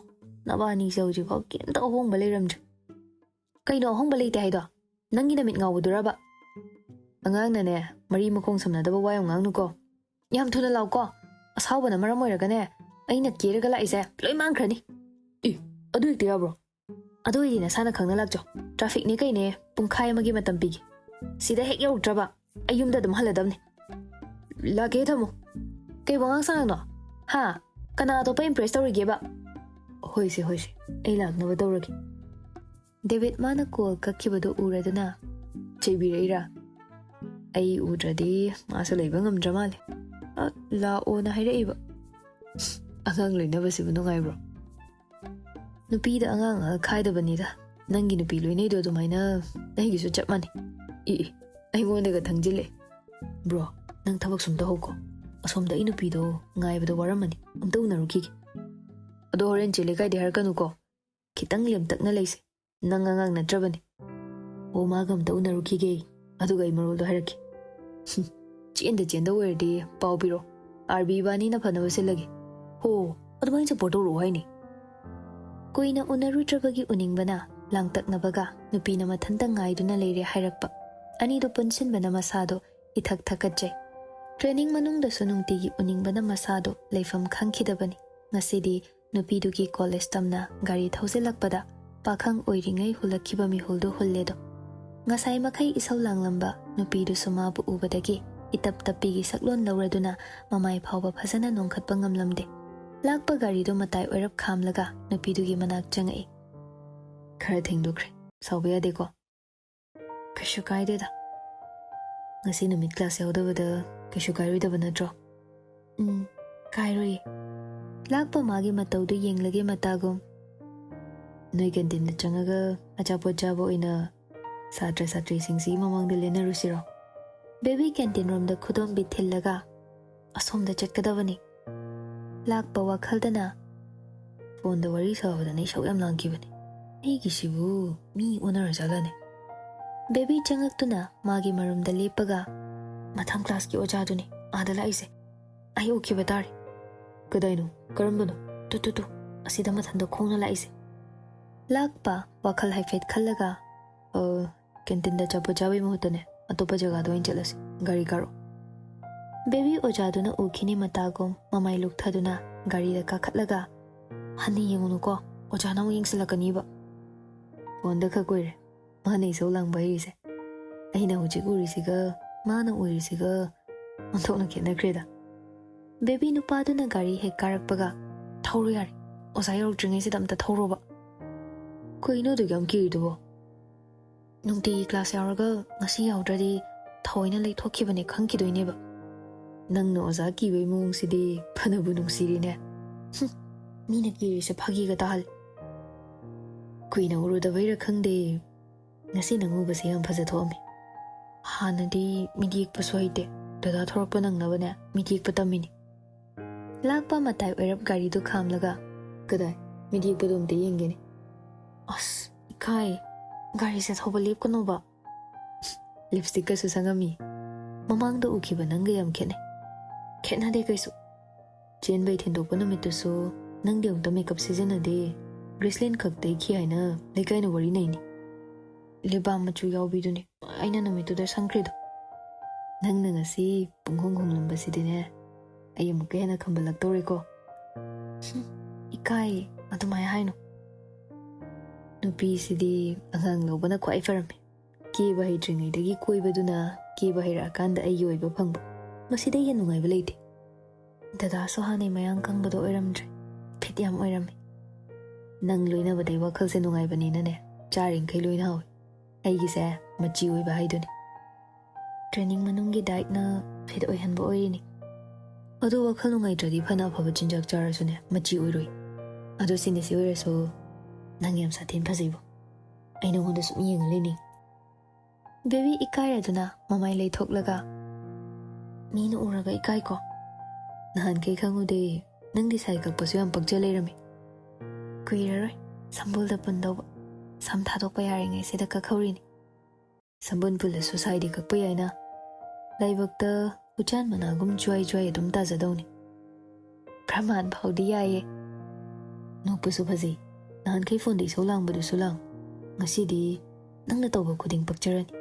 ꯅꯕꯥꯅꯤꯁꯦ ꯍꯧꯖꯤꯛꯐꯥꯎ ꯀꯩꯝꯇ ꯑꯍꯣꯡꯕ ꯂꯩꯔꯝꯗ꯭ꯔꯤ꯫ ꯀꯩꯅꯣ ꯑꯍꯣꯡꯕ ꯂꯩꯇꯦ ꯍꯥꯏꯗꯣ? ꯅꯪꯒꯤ ꯅꯃꯤꯠ ꯉꯥꯎꯕꯗꯨꯔꯕ?" "ꯑꯉꯥꯡꯅꯅꯦ, ꯃꯔꯤ ꯃꯈꯣꯡ ꯁꯝꯅꯗꯕ ꯋꯥ ꯌꯥꯝ ꯉꯥꯡꯅꯨꯀꯣ꯫ ꯌꯥꯝ ꯊꯨꯅ ꯂꯥꯛꯎꯀꯣ꯫ ꯑꯁꯥꯎꯕꯅ ꯃꯔꯝ ꯑꯣꯏꯔꯒꯅꯦ, ꯑꯩꯅ ꯀꯦꯔꯒ ꯂꯥꯛꯏꯁꯦ ꯂꯣꯏ ꯃꯥꯡꯈ꯭ꯔꯅꯤ꯫" "ꯏ, ꯑꯗꯨ ꯍꯦꯛꯇ ꯌꯥꯕ꯭ꯔꯣ?" "ꯑꯗꯨ ꯑꯣꯏꯗꯤ ꯅꯁꯥꯅ ꯈꯪꯅ ꯂꯥꯛꯆꯧ꯫ ꯇ꯭ꯔꯥꯐꯤꯛꯅꯦ ꯀꯩꯅꯦ, ꯄꯨꯡꯈꯥꯏ ꯑꯃꯒꯤ ꯃꯇꯝ ꯄꯤꯒꯦ꯫ ꯁꯤꯗ ꯍꯦꯛ ꯌꯧꯔꯛꯇ꯭ꯔꯕ ꯑꯩ ꯌꯨꯝꯗ ꯑꯗꯨꯝ ꯍꯜꯂꯗꯕꯅꯦ꯫" "ꯂꯥꯛꯀꯦ, ꯊꯝꯃꯣ꯫" "ꯀꯩ ꯋꯥꯉꯥꯡ ꯁꯉꯥꯡꯅꯣ? ꯍꯥ? ꯀꯅꯥ ꯑꯇꯣꯞꯄ ꯏꯝꯄ꯭ꯔꯦꯁ ꯇꯧꯔꯤꯒꯦꯕ?" "ꯍꯣꯏꯁꯦ, ꯍꯣꯏꯁꯦ, ꯑꯩ ꯂꯥꯛꯅꯕ ꯇꯧꯔꯒꯦ꯫" ꯗꯦꯕꯤꯠ ꯃꯥꯅ ꯀꯣꯜ ꯀꯛꯈꯤꯕꯗꯨ ꯎꯔꯗꯨꯅ, "ꯆꯩꯕꯤꯔꯛꯏꯔꯥ?" "ꯑꯩ ꯎꯗ꯭ꯔꯗꯤ ꯃꯥꯁꯨ ꯂꯩꯕ ꯉꯝꯗ꯭ꯔ ꯃꯥꯜꯂꯦ꯫ ꯑ, ꯂꯥꯛꯑꯣꯅ ꯍꯥꯏꯔꯛꯏꯕ꯫" "ꯑꯉꯥꯡ ꯂꯣꯏꯅꯕꯁꯤꯕꯨ ꯅꯨꯡꯉꯥꯏꯕ꯭ꯔꯣ?" "ꯅꯨꯄꯤꯗ ꯑꯉꯥꯡ ꯑꯉꯥꯡ ꯈꯥꯏꯗꯕꯅꯤꯗ꯫ ꯅꯪꯒꯤ ꯅꯨꯄꯤ ꯂꯣꯏꯅꯩꯗꯣ ꯑꯗꯨꯃꯥꯏꯅ ꯑꯩꯒꯤꯁꯨ ꯆꯞ ꯃꯥꯟꯅꯩ꯫" "E, E, ꯑꯩꯉꯣꯟꯗꯒ ꯊꯪꯖꯤꯜꯂꯦ꯫" "ꯕ꯭ꯔꯣ, ꯅꯪ ꯊꯕꯛ ꯁꯨꯝ ꯇꯧꯍꯧꯀꯣ꯫ ꯑꯁꯣꯝꯗ ꯑꯩ ꯅꯨꯄꯤꯗꯣ ꯉꯥꯏꯕꯗ ꯋꯥꯔꯝꯃꯅꯤ꯫ ꯑꯝꯇ ꯎꯅꯔꯨꯈꯤꯒꯦ꯫" "ꯑꯗꯣ ꯍꯣꯔꯦꯟ ꯆꯦ ꯂꯩꯀꯥꯏꯗ ꯍꯥꯏꯔꯛꯀꯅꯨꯀꯣ꯫ ꯈꯤꯇꯪ ꯂꯦꯝꯇꯛꯅ ꯂꯩꯁꯦ꯫ ꯅꯪ ꯑꯉꯥꯡ ꯅꯠꯇ꯭ꯔꯕꯅꯤ꯫" "ꯑꯣ, ꯃꯥꯒ ꯑꯝꯇ ꯎꯅꯔꯨꯈꯤꯒꯦ, ꯑꯗꯨꯒ ꯑꯩ ꯃꯔꯣꯜꯗꯣ ꯍꯥꯏꯔꯛꯀꯦ꯫" "ꯍꯨꯝ, ꯆꯦꯟꯗ ꯆꯦꯟꯗ ꯑꯣꯏꯔꯗꯤ ꯄꯥꯎ ꯄꯤꯔꯣ꯫ ꯑꯥꯔꯕꯤ ꯏꯕꯥꯅꯤꯅ ꯐꯅꯕ ꯁꯤꯜꯂꯒꯦ꯫" "ꯍꯣ, ꯑꯗꯨꯃꯥꯏꯅ ꯁꯞꯄꯣꯔꯠ ꯇꯧꯔꯛꯑꯣ ꯍꯥꯏꯅꯤ꯫ ꯀꯨꯏꯅ ꯎꯅꯔꯨꯗ꯭ꯔꯕꯒꯤ ꯎꯅꯤꯡꯕꯅ ꯂꯥꯡꯇꯛꯅꯕꯒ ꯅꯨꯄꯤꯅ ꯃꯊꯟꯇ ꯉꯥꯏꯗꯨꯅ ꯂꯩꯔꯦ ꯍꯥꯏꯔꯛꯄ꯫ ꯑꯅꯤꯗꯨ ꯄꯨꯟꯁꯤꯟꯕꯅ ꯃꯁꯥꯗꯣ ꯏꯊꯛ ꯊꯛꯀꯠꯆꯩ꯫ ꯇ꯭ꯔꯦꯅꯤꯡ ꯃꯅꯨꯡꯗꯁꯨ ꯅꯨꯡꯇꯤꯒꯤ ꯎꯅꯤꯡꯕꯅ ꯃꯁꯥꯗꯣ ꯂꯩꯐꯝ ꯈꯪꯈꯤꯗꯕꯅꯤ꯫ ꯉꯁꯤꯗꯤ ꯅꯨꯄꯤꯗꯨꯒꯤ ꯀꯣꯂꯦꯖ ꯇꯝꯅ ꯒꯥꯔꯤ ꯊꯧꯖꯤꯜꯂꯛꯄꯗ ꯄꯥꯈꯪ ꯑꯣꯏꯔꯤꯉꯩ ꯍꯨꯜꯂꯛꯈꯤꯕ ꯃꯤꯍꯨꯜꯗꯨ ꯍꯨꯜꯂꯦꯗꯣ꯫ ꯉꯁꯥꯏ ꯃꯈꯩ ꯏꯁꯧ ꯂꯥꯡꯂꯝꯕ ꯅꯨꯄꯤꯗꯨꯁꯨ ꯃꯥꯕꯨ ꯎꯕꯗꯒꯤ ꯏꯇꯞ ꯇꯞꯄꯤꯒꯤ ꯁꯛꯂꯣꯟ ꯂꯧꯔꯗꯨꯅ ꯃꯃꯥꯏ ꯐꯥꯎꯕ ꯐꯖꯅ ꯅꯣꯡꯈꯠꯄ ꯉꯝꯂꯝꯗꯦ꯫ ꯂꯥꯛꯄ ꯒꯥꯔꯤꯗꯨ ꯃꯇꯥꯏ ꯑꯣꯏꯔꯞ ꯈꯥꯝꯂꯒ ꯅꯨꯄꯤꯗꯨꯒꯤ ꯃꯅꯥꯛ ꯆꯪꯉꯛꯏ꯫ "ꯈꯔ ꯊꯦꯡꯗꯣꯛꯈ꯭ꯔꯦ, ꯁꯥꯎꯕ ꯌꯥꯗꯦꯀꯣ?" "ꯀꯩꯁꯨ ꯀꯥꯏꯗꯦꯗ꯫ ꯉꯁꯤ ꯅꯨꯃꯤꯠ ꯀ꯭ꯂꯥꯁ ꯌꯥꯎꯗꯕꯗ ꯀꯩꯁꯨ ꯀꯥꯏꯔꯣꯏꯗꯕ ꯅꯠꯇ꯭ꯔꯣ?" "ꯎꯝ, ꯀꯥꯏꯔꯣꯏꯌꯦ꯫" ꯂꯥꯛꯄ ꯃꯥꯒꯤ ꯃꯇꯧꯗꯨ ꯌꯦꯡꯂꯒꯦ ꯃꯇꯥꯒꯨꯝ꯫ "ꯅꯣꯏ ꯀꯦꯟꯇꯤꯟꯗ ꯆꯪꯉꯒ ꯑꯆꯥꯄꯣꯠ ꯆꯥꯕ ꯑꯣꯏꯅ ꯁꯥꯇ꯭ꯔ ꯁꯥꯇ꯭ꯔꯤꯁꯤꯡꯁꯤꯒꯤ ꯃꯃꯥꯡꯗ ꯂꯦꯟꯅꯔꯨꯁꯤꯔꯣ?" ꯕꯦꯕꯤ ꯀꯦꯟꯇꯤꯟ ꯔꯣꯝꯗ ꯈꯨꯗꯣꯝꯕꯤ ꯊꯤꯜꯂꯒ, "ꯑꯁꯣꯝꯗ ꯆꯠꯀꯗꯕꯅꯤ꯫" ꯂꯥꯛꯄ ꯋꯥꯈꯜꯗꯅ, "ꯐꯣꯟꯗ ꯋꯥꯔꯤ ꯁꯥꯕꯗꯅ ꯏꯁꯧ ꯌꯥꯝ ꯂꯥꯡꯈꯤꯕꯅꯤ꯫ ꯑꯩꯒꯤꯁꯤꯕꯨ ꯃꯤ ꯑꯣꯟꯅꯔꯖꯥꯠꯂꯅꯦ?" ꯕꯦꯕꯤ ꯆꯪꯉꯛꯇꯨꯅ ꯃꯥꯒꯤ ꯃꯔꯨꯝꯗ ꯂꯦꯞꯄꯒ, "ꯃꯊꯪ ꯀ꯭ꯂꯥꯁꯀꯤ ꯑꯣꯖꯥꯗꯨꯅꯤ ꯑꯥꯗ ꯂꯥꯛꯏꯁꯦ꯫ ꯑꯩ ꯎꯈꯤꯕ ꯇꯥꯔꯦ꯫" "ꯀꯗꯥꯏꯅꯣ? ꯀꯔꯝꯕꯅꯣ?" "ꯇꯨ, ꯇꯨ, ꯇꯨ, ꯑꯁꯤꯗ ꯃꯊꯟꯇ ꯈꯣꯡꯅ ꯂꯥꯛꯏꯁꯦ꯫" ꯂꯥꯛꯄ ꯋꯥꯈꯜ ꯍꯥꯏꯐꯦꯠ ꯈꯜꯂꯒ, "ꯑ, ꯀꯦꯟꯇꯤꯟꯗ ꯑꯆꯥꯄꯣꯠ ꯆꯥꯕꯒꯤ ꯃꯍꯨꯠꯇꯅꯦ, ꯑꯇꯣꯞꯄ ꯖꯒꯥꯗ ꯑꯣꯏꯅ ꯆꯠꯂꯁꯤ꯫ ꯒꯥꯔꯤ ꯀꯥꯔꯛꯑꯣ꯫" ꯕꯦꯕꯤ ꯑꯣꯖꯥꯗꯨꯅ ꯎꯈꯤꯅꯤ ꯃꯇꯥꯒꯨꯝ ꯃꯃꯥꯏ ꯂꯨꯛꯊꯗꯨꯅ ꯒꯥꯔꯤꯗ ꯀꯥꯈꯠꯂꯒ, "ꯍꯟꯅ ꯌꯦꯡꯉꯨꯅꯨꯀꯣ, ꯑꯣꯖꯥꯅ ꯑꯃꯨꯛ ꯌꯦꯡꯁꯤꯜꯂꯛꯀꯅꯤꯕ꯫" ꯐꯣꯟꯗ ꯈꯛ ꯑꯣꯏꯔꯦ ꯃꯥꯅ ꯏꯁꯧ ꯂꯥꯡꯕ ꯍꯩꯔꯤꯁꯦ꯫ ꯑꯩꯅ ꯍꯧꯖꯤꯛ ꯎꯔꯤꯁꯤꯒ ꯃꯥꯅ ꯎꯔꯤꯁꯤꯒ ꯑꯣꯟꯊꯣꯛꯅ ꯈꯦꯠꯅꯈ꯭ꯔꯦꯗ꯫ ꯕꯦꯕꯤ ꯅꯨꯄꯥꯗꯨꯅ ꯒꯥꯔꯤ ꯍꯦꯛ ꯀꯥꯔꯛꯄꯒ, "ꯊꯧꯔꯣ ꯌꯥꯔꯦ, ꯑꯣꯖꯥ ꯌꯧꯔꯛꯇ꯭ꯔꯤꯉꯩꯁꯤꯗ ꯑꯝꯇ ꯊꯧꯔꯣꯕ꯫" "ꯀꯩꯅꯣ ꯑꯗꯨꯛ ꯌꯥꯝ ꯀꯤꯔꯤꯗꯨꯕꯣ?" "ꯅꯨꯡꯇꯤꯒꯤ ꯀ꯭ꯂꯥꯁ ꯌꯥꯎꯔꯒ ꯉꯁꯤ ꯌꯥꯎꯗ꯭ꯔꯗꯤ ꯊꯑꯣꯏꯅ ꯂꯩꯊꯣꯛꯈꯤꯕꯅꯦ ꯈꯪꯈꯤꯗꯣꯏꯅꯦꯕ꯫" "ꯅꯪꯅ ꯑꯣꯖꯥ ꯀꯤꯕꯩ ꯃꯑꯣꯡꯁꯤꯗꯤ ꯐꯅꯕꯨ ꯅꯨꯡꯁꯤꯔꯤꯅꯦ꯫ ꯍꯨꯝ, ꯃꯤꯅ ꯀꯤꯔꯤꯁꯦ ꯐꯥꯒꯤꯒ ꯇꯥꯍꯜꯂꯤ꯫" "ꯀꯨꯏꯅ ꯎꯔꯨꯗꯕꯩꯔ ꯈꯪꯗꯦ, ꯉꯁꯤ ꯅꯪ ꯎꯕꯁꯦ ꯌꯥꯝ ꯐꯖ ꯊꯣꯛꯑꯝꯃꯤ꯫ ꯍꯥꯟꯅꯗꯤ ꯃꯤꯠ ꯌꯦꯛꯄꯁꯨ ꯍꯩꯇꯦ, ꯗꯗꯥ ꯊꯣꯔꯛꯄ ꯅꯪꯅꯕꯅꯦ ꯃꯤꯠ ꯌꯦꯛꯄ ꯇꯝꯃꯤꯅꯤ꯫" ꯂꯥꯛꯄ ꯃꯇꯥꯏ ꯑꯣꯏꯔꯞ ꯒꯥꯔꯤꯗꯨ ꯈꯥꯝꯂꯒ, "ꯀꯗꯥꯏ? ꯃꯤꯠ ꯌꯦꯛꯄꯗꯣ ꯑꯝꯇ ꯌꯦꯡꯒꯦꯅꯦ꯫" "ꯑꯁ, ꯏꯀꯥꯏ꯫ ꯒꯥꯔꯤꯁꯦ ꯊꯧꯕ ꯂꯦꯞꯀꯅꯣꯕ꯫" "ꯂꯤꯞꯁꯇꯤꯛꯀꯁꯨ ꯁꯪꯉꯝꯃꯤ꯫ ꯃꯃꯥꯡꯗ ꯎꯈꯤꯕ ꯅꯪꯒ ꯌꯥꯝ ꯈꯦꯠꯅꯩ꯫" "ꯈꯦꯠꯅꯗꯦ ꯀꯩꯁꯨ꯫" ꯆꯦꯟꯕꯩ ꯊꯤꯟꯗꯣꯛꯄ ꯅꯨꯃꯤꯠꯇꯨꯁꯨ ꯅꯪꯗꯤ ꯑꯃꯨꯛꯇ ꯃꯦꯀꯞ ꯁꯤꯖꯤꯟꯅꯗꯦ꯫ ꯒ꯭ꯔꯤꯁꯂꯤꯟ ꯈꯛ ꯇꯩꯈꯤ ꯍꯥꯏꯅ ꯂꯩꯀꯥꯏꯅ ꯋꯥꯔꯤ ꯅꯩꯅꯤ꯫ ꯂꯤꯞ ꯕꯥꯝ ꯃꯆꯨ ꯌꯥꯎꯕꯤꯗꯨꯅꯤ ꯑꯩꯅ ꯅꯨꯃꯤꯠꯇꯨꯗ ꯁꯪꯈ꯭ꯔꯤꯗꯣ꯫ ꯅꯪꯅ ꯉꯁꯤ ꯄꯨꯡꯍꯣꯡ ꯍꯣꯡꯂꯝꯕꯁꯤꯗꯤꯅꯦ, ꯑꯩ ꯑꯃꯨꯛꯀ ꯍꯦꯟꯅ ꯈꯝꯕꯜꯂꯛꯇꯧꯔꯦꯀꯣ꯫ ꯍꯨꯝ, ꯏꯀꯥꯏ, ꯑꯗꯨꯃꯥꯏ ꯍꯥꯏꯅꯨ꯫ ꯅꯨꯄꯤꯁꯤꯗꯤ ꯑꯉꯥꯡ ꯂꯧꯕꯅ ꯈ꯭ꯋꯥꯏ ꯐꯔꯝꯃꯤ꯫ ꯀꯦꯕ ꯍꯩꯇ꯭ꯔꯤꯉꯩꯗꯒꯤ ꯀꯣꯏꯕꯗꯨꯅ ꯀꯦꯕ ꯍꯩꯔꯛꯑꯀꯥꯟꯗ ꯑꯩꯒꯤ ꯑꯣꯏꯕ ꯐꯪꯕ꯫ ꯃꯁꯤꯗꯩ ꯍꯦꯟꯅ ꯅꯨꯡꯉꯥꯏꯕ ꯂꯩꯇꯦ꯫ ꯗꯗꯥ ꯁꯣꯍꯥꯅꯦ ꯃꯌꯥꯡ ꯀꯪꯕꯗꯣ ꯑꯣꯏꯔꯝꯗ꯭ꯔꯦ꯫ ꯐꯤꯠ ꯌꯥꯝ ꯑꯣꯏꯔꯝꯃꯤ꯫ ꯅꯪ ꯂꯣꯏꯅꯕꯗꯩ ꯋꯥꯈꯜꯁꯦ ꯅꯨꯡꯉꯥꯏꯕꯅꯤꯅꯅꯦ, ꯆꯥꯔꯤꯡꯈꯩ ꯂꯣꯏꯅ ꯍꯥꯎꯏ꯫ ꯑꯩꯒꯤꯁꯦ ꯃꯆꯤ ꯑꯣꯏꯕ ꯍꯥꯏꯗꯨꯅꯤ꯫ ꯇ꯭ꯔꯦꯅꯤꯡ ꯃꯅꯨꯡꯒꯤ ꯗꯥꯏꯠꯅ ꯐꯤꯠ ꯑꯣꯏꯍꯟꯕ ꯑꯣꯏꯔꯤꯅꯤ꯫ ꯑꯗꯣ ꯋꯥꯈꯜ ꯅꯨꯡꯉꯥꯏꯇ꯭ꯔꯗꯤ ꯐꯅ ꯑꯐꯕ ꯆꯤꯟꯖꯥꯛ ꯆꯥꯔꯁꯨꯅꯦ, ꯃꯆꯤ ꯑꯣꯏꯔꯣꯏ꯫ ꯑꯗꯣ ꯁꯤꯅꯤ ꯁꯤ ꯑꯣꯏꯔꯁꯨ, ꯅꯪ ꯌꯥꯝ ꯁꯥꯊꯤꯅ ꯐꯖꯩꯕꯣ꯫ ꯑꯩ ꯅꯉꯣꯟꯗ ꯁꯨꯝ ꯌꯦꯡꯉ ꯂꯩꯅꯤꯡ꯫ ꯕꯦꯕꯤ ꯏꯀꯥꯏꯔꯗꯨꯅ ꯃꯃꯥꯏ ꯂꯩꯊꯣꯛꯂꯒ, "ꯃꯤꯅ ꯎꯔꯒ ꯏꯀꯥꯏꯀꯣ꯫ ꯅꯍꯥꯟꯈꯩ ꯈꯪꯉꯨꯗꯦ, ꯅꯪꯗꯤ ꯁꯥꯏ ꯀꯛꯄꯁꯨ ꯌꯥꯝ ꯄꯛꯆ ꯂꯩꯔꯝꯃꯤ꯫ ꯀꯨꯏꯔꯔꯣꯏ ꯁꯝꯕꯨꯜꯗ ꯄꯨꯟꯗꯧꯕ꯫ ꯁꯝ ꯊꯥꯗꯣꯛꯄ ꯌꯥꯔꯤꯉꯩꯁꯤꯗ ꯀꯛꯍꯧꯔꯤꯅꯤ꯫ ꯁꯝꯕꯨꯜ ꯄꯨꯜꯂꯁꯨ ꯁꯥꯏꯗꯤ ꯀꯛꯄ ꯌꯥꯏꯅ꯫ ꯂꯥꯏꯕꯛꯇ ꯎꯆꯥꯟ ꯃꯅꯥꯒꯨꯝ ꯖ꯭ꯋꯥꯏ ꯖ꯭ꯋꯥꯏ ꯑꯗꯨꯝ ꯇꯥꯖꯗꯧꯅꯤ꯫ ꯄ꯭ꯔꯃꯥꯟ ꯐꯥꯎꯗꯤ ꯌꯥꯏꯌꯦ꯫ ꯅꯣꯛꯄꯁꯨ ꯐꯖꯩ꯫ ꯅꯍꯥꯟꯈꯩ ꯐꯣꯟꯗ ꯏꯁꯧ ꯂꯥꯡꯕꯗꯨꯁꯨ ꯂꯥꯡ꯫ ꯉꯁꯤꯗꯤ ꯅꯪꯅ ꯇꯧꯕ ꯈꯨꯗꯤꯡ ꯄꯛꯆꯔꯅꯤ꯫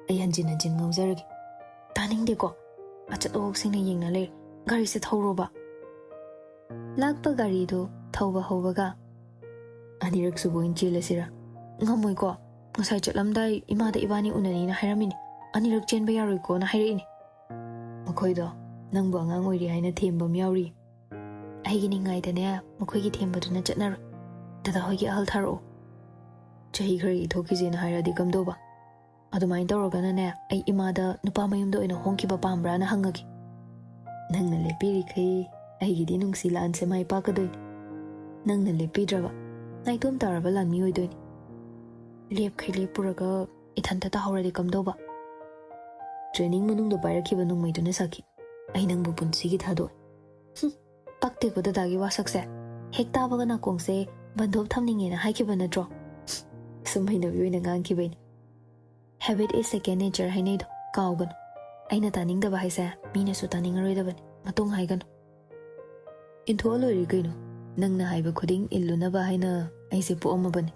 ꯑꯩ ꯍꯟꯖꯤꯟ ꯍꯟꯖꯤꯟ ꯉꯥꯎꯖꯔꯒꯦ꯫ ꯇꯥꯅꯤꯡꯗꯦꯀꯣ꯫ ꯑꯆꯠ ꯑꯋꯣꯛꯁꯤꯡꯅ ꯌꯦꯡꯅ ꯂꯩꯔꯦ꯫ ꯒꯥꯔꯤꯁꯦ ꯊꯧꯔꯣꯕ꯫ ꯂꯥꯛꯄ ꯒꯥꯔꯤꯗꯨ ꯊꯧꯕ ꯍꯧꯕꯒ, "ꯑꯅꯤꯔꯛ ꯁꯨꯕ ꯑꯣꯏꯅ ꯆꯦꯜꯂꯁꯤꯔꯥ?" "ꯉꯝꯃꯣꯏꯀꯣ꯫ ꯉꯁꯥꯏ ꯆꯠꯂꯝꯗꯥꯏ ꯏꯃꯥꯗ ꯏꯕꯥꯅꯤ ꯎꯅꯅꯤꯅ ꯍꯥꯏꯔꯝꯃꯤꯅꯤ꯫ ꯑꯅꯤꯔꯛ ꯆꯦꯟꯕ ꯌꯥꯔꯣꯏꯀꯣꯅ ꯍꯥꯏꯔꯛꯏꯅꯤ꯫ ꯃꯈꯣꯏꯗꯣ ꯅꯪꯕꯨ ꯑꯉꯥꯡ ꯑꯣꯏꯔꯤ ꯍꯥꯏꯅ ꯊꯦꯝꯕ ꯑꯃ ꯌꯥꯎꯔꯤ꯫ ꯑꯩꯒꯤ ꯅꯤꯡꯉꯥꯏꯗꯅꯦ, ꯃꯈꯣꯏꯒꯤ ꯊꯦꯝꯕꯗꯨꯅ ꯆꯠꯅꯔꯣꯏ꯫ ꯗꯗꯥ ꯍꯣꯏꯒꯤ ꯑꯍꯜ ꯊꯥꯔꯛꯑꯣ꯫ ꯆꯍꯤ ꯈꯔꯒꯤ ꯊꯣꯛꯈꯤꯁꯦꯅ ꯍꯥꯏꯔꯛꯑꯗꯤ ꯀꯝꯗꯧꯕ? ꯑꯗꯨꯃꯥꯏꯅ ꯇꯧꯔꯒꯅꯅꯦ, ꯑꯩ ꯏꯃꯥꯗ ꯅꯨꯄꯥ ꯃꯌꯨꯝꯗ ꯑꯣꯏꯅ ꯍꯣꯡꯈꯤꯕ ꯄꯥꯝꯕ꯭ꯔꯥꯅ ꯍꯪꯉꯒꯦ꯫ ꯅꯪꯅ ꯂꯦꯞꯄꯤꯔꯤꯈꯩ ꯑꯩꯒꯤꯗꯤ ꯅꯨꯡꯁꯤ ꯂꯥꯟꯁꯦ ꯃꯥꯏ ꯄꯥꯛꯀꯗꯣꯏꯅꯤ꯫ ꯅꯪꯅ ꯂꯦꯞꯄꯤꯗ꯭ꯔꯕ, ꯅꯥꯏꯇꯣꯝ ꯇꯥꯔꯕ ꯂꯥꯟꯃꯤ ꯑꯣꯏꯗꯣꯏꯅꯤ꯫ ꯂꯦꯞꯈꯩ ꯂꯦꯞꯄꯨꯔꯒ ꯏꯊꯟꯇ ꯇꯥꯍꯧꯔꯗꯤ ꯀꯝꯗꯧꯕ? ꯇ꯭ꯔꯦꯅꯤꯡ ꯃꯅꯨꯡꯗ ꯄꯥꯏꯔꯛꯈꯤꯕ ꯅꯣꯡꯃꯩꯗꯨꯅ ꯁꯥꯈꯤ꯫ ꯑꯩ ꯅꯪꯕꯨ ꯄꯨꯟꯁꯤꯒꯤ ꯊꯥꯗꯣꯛꯑꯣꯏ꯫ ꯍꯨꯝ, ꯄꯛꯇꯦꯀꯣ ꯗꯗꯥꯒꯤ ꯋꯥꯁꯛꯁꯦ꯫ ꯍꯦꯛ ꯇꯥꯕꯒ ꯅꯥꯀꯣꯡꯁꯦ ꯕꯟꯗꯣꯞ ꯊꯝꯅꯤꯡꯉꯦꯅ ꯍꯥꯏꯈꯤꯕ ꯅꯠꯇ꯭ꯔꯣ? ꯁꯨꯝ ꯍꯩꯅꯕꯤ ꯑꯣꯏꯅ ꯉꯥꯡꯈꯤꯕꯩꯅꯤ꯫ Habit is second nature ꯍꯥꯏꯅꯩꯗꯣ ꯀꯥꯎꯒꯅꯨ꯫ ꯑꯩꯅ ꯇꯥꯅꯤꯡꯗꯕ ꯍꯥꯏꯁꯦ ꯃꯤꯅꯁꯨ ꯇꯥꯅꯤꯡꯉꯔꯣꯏꯗꯕꯅꯤ꯫ ꯃꯇꯨꯡ ꯍꯥꯏꯒꯅꯨ꯫ ꯏꯟꯊꯣꯛꯑ ꯂꯣꯏꯔꯦ ꯀꯩꯅꯣ꯫ ꯅꯪꯅ ꯍꯥꯏꯕ ꯈꯨꯗꯤꯡ ꯏꯜꯂꯨꯅꯕ ꯍꯥꯏꯅ ꯑꯩꯁꯦ ꯄꯣꯛꯑꯝꯃꯕꯅꯤ꯫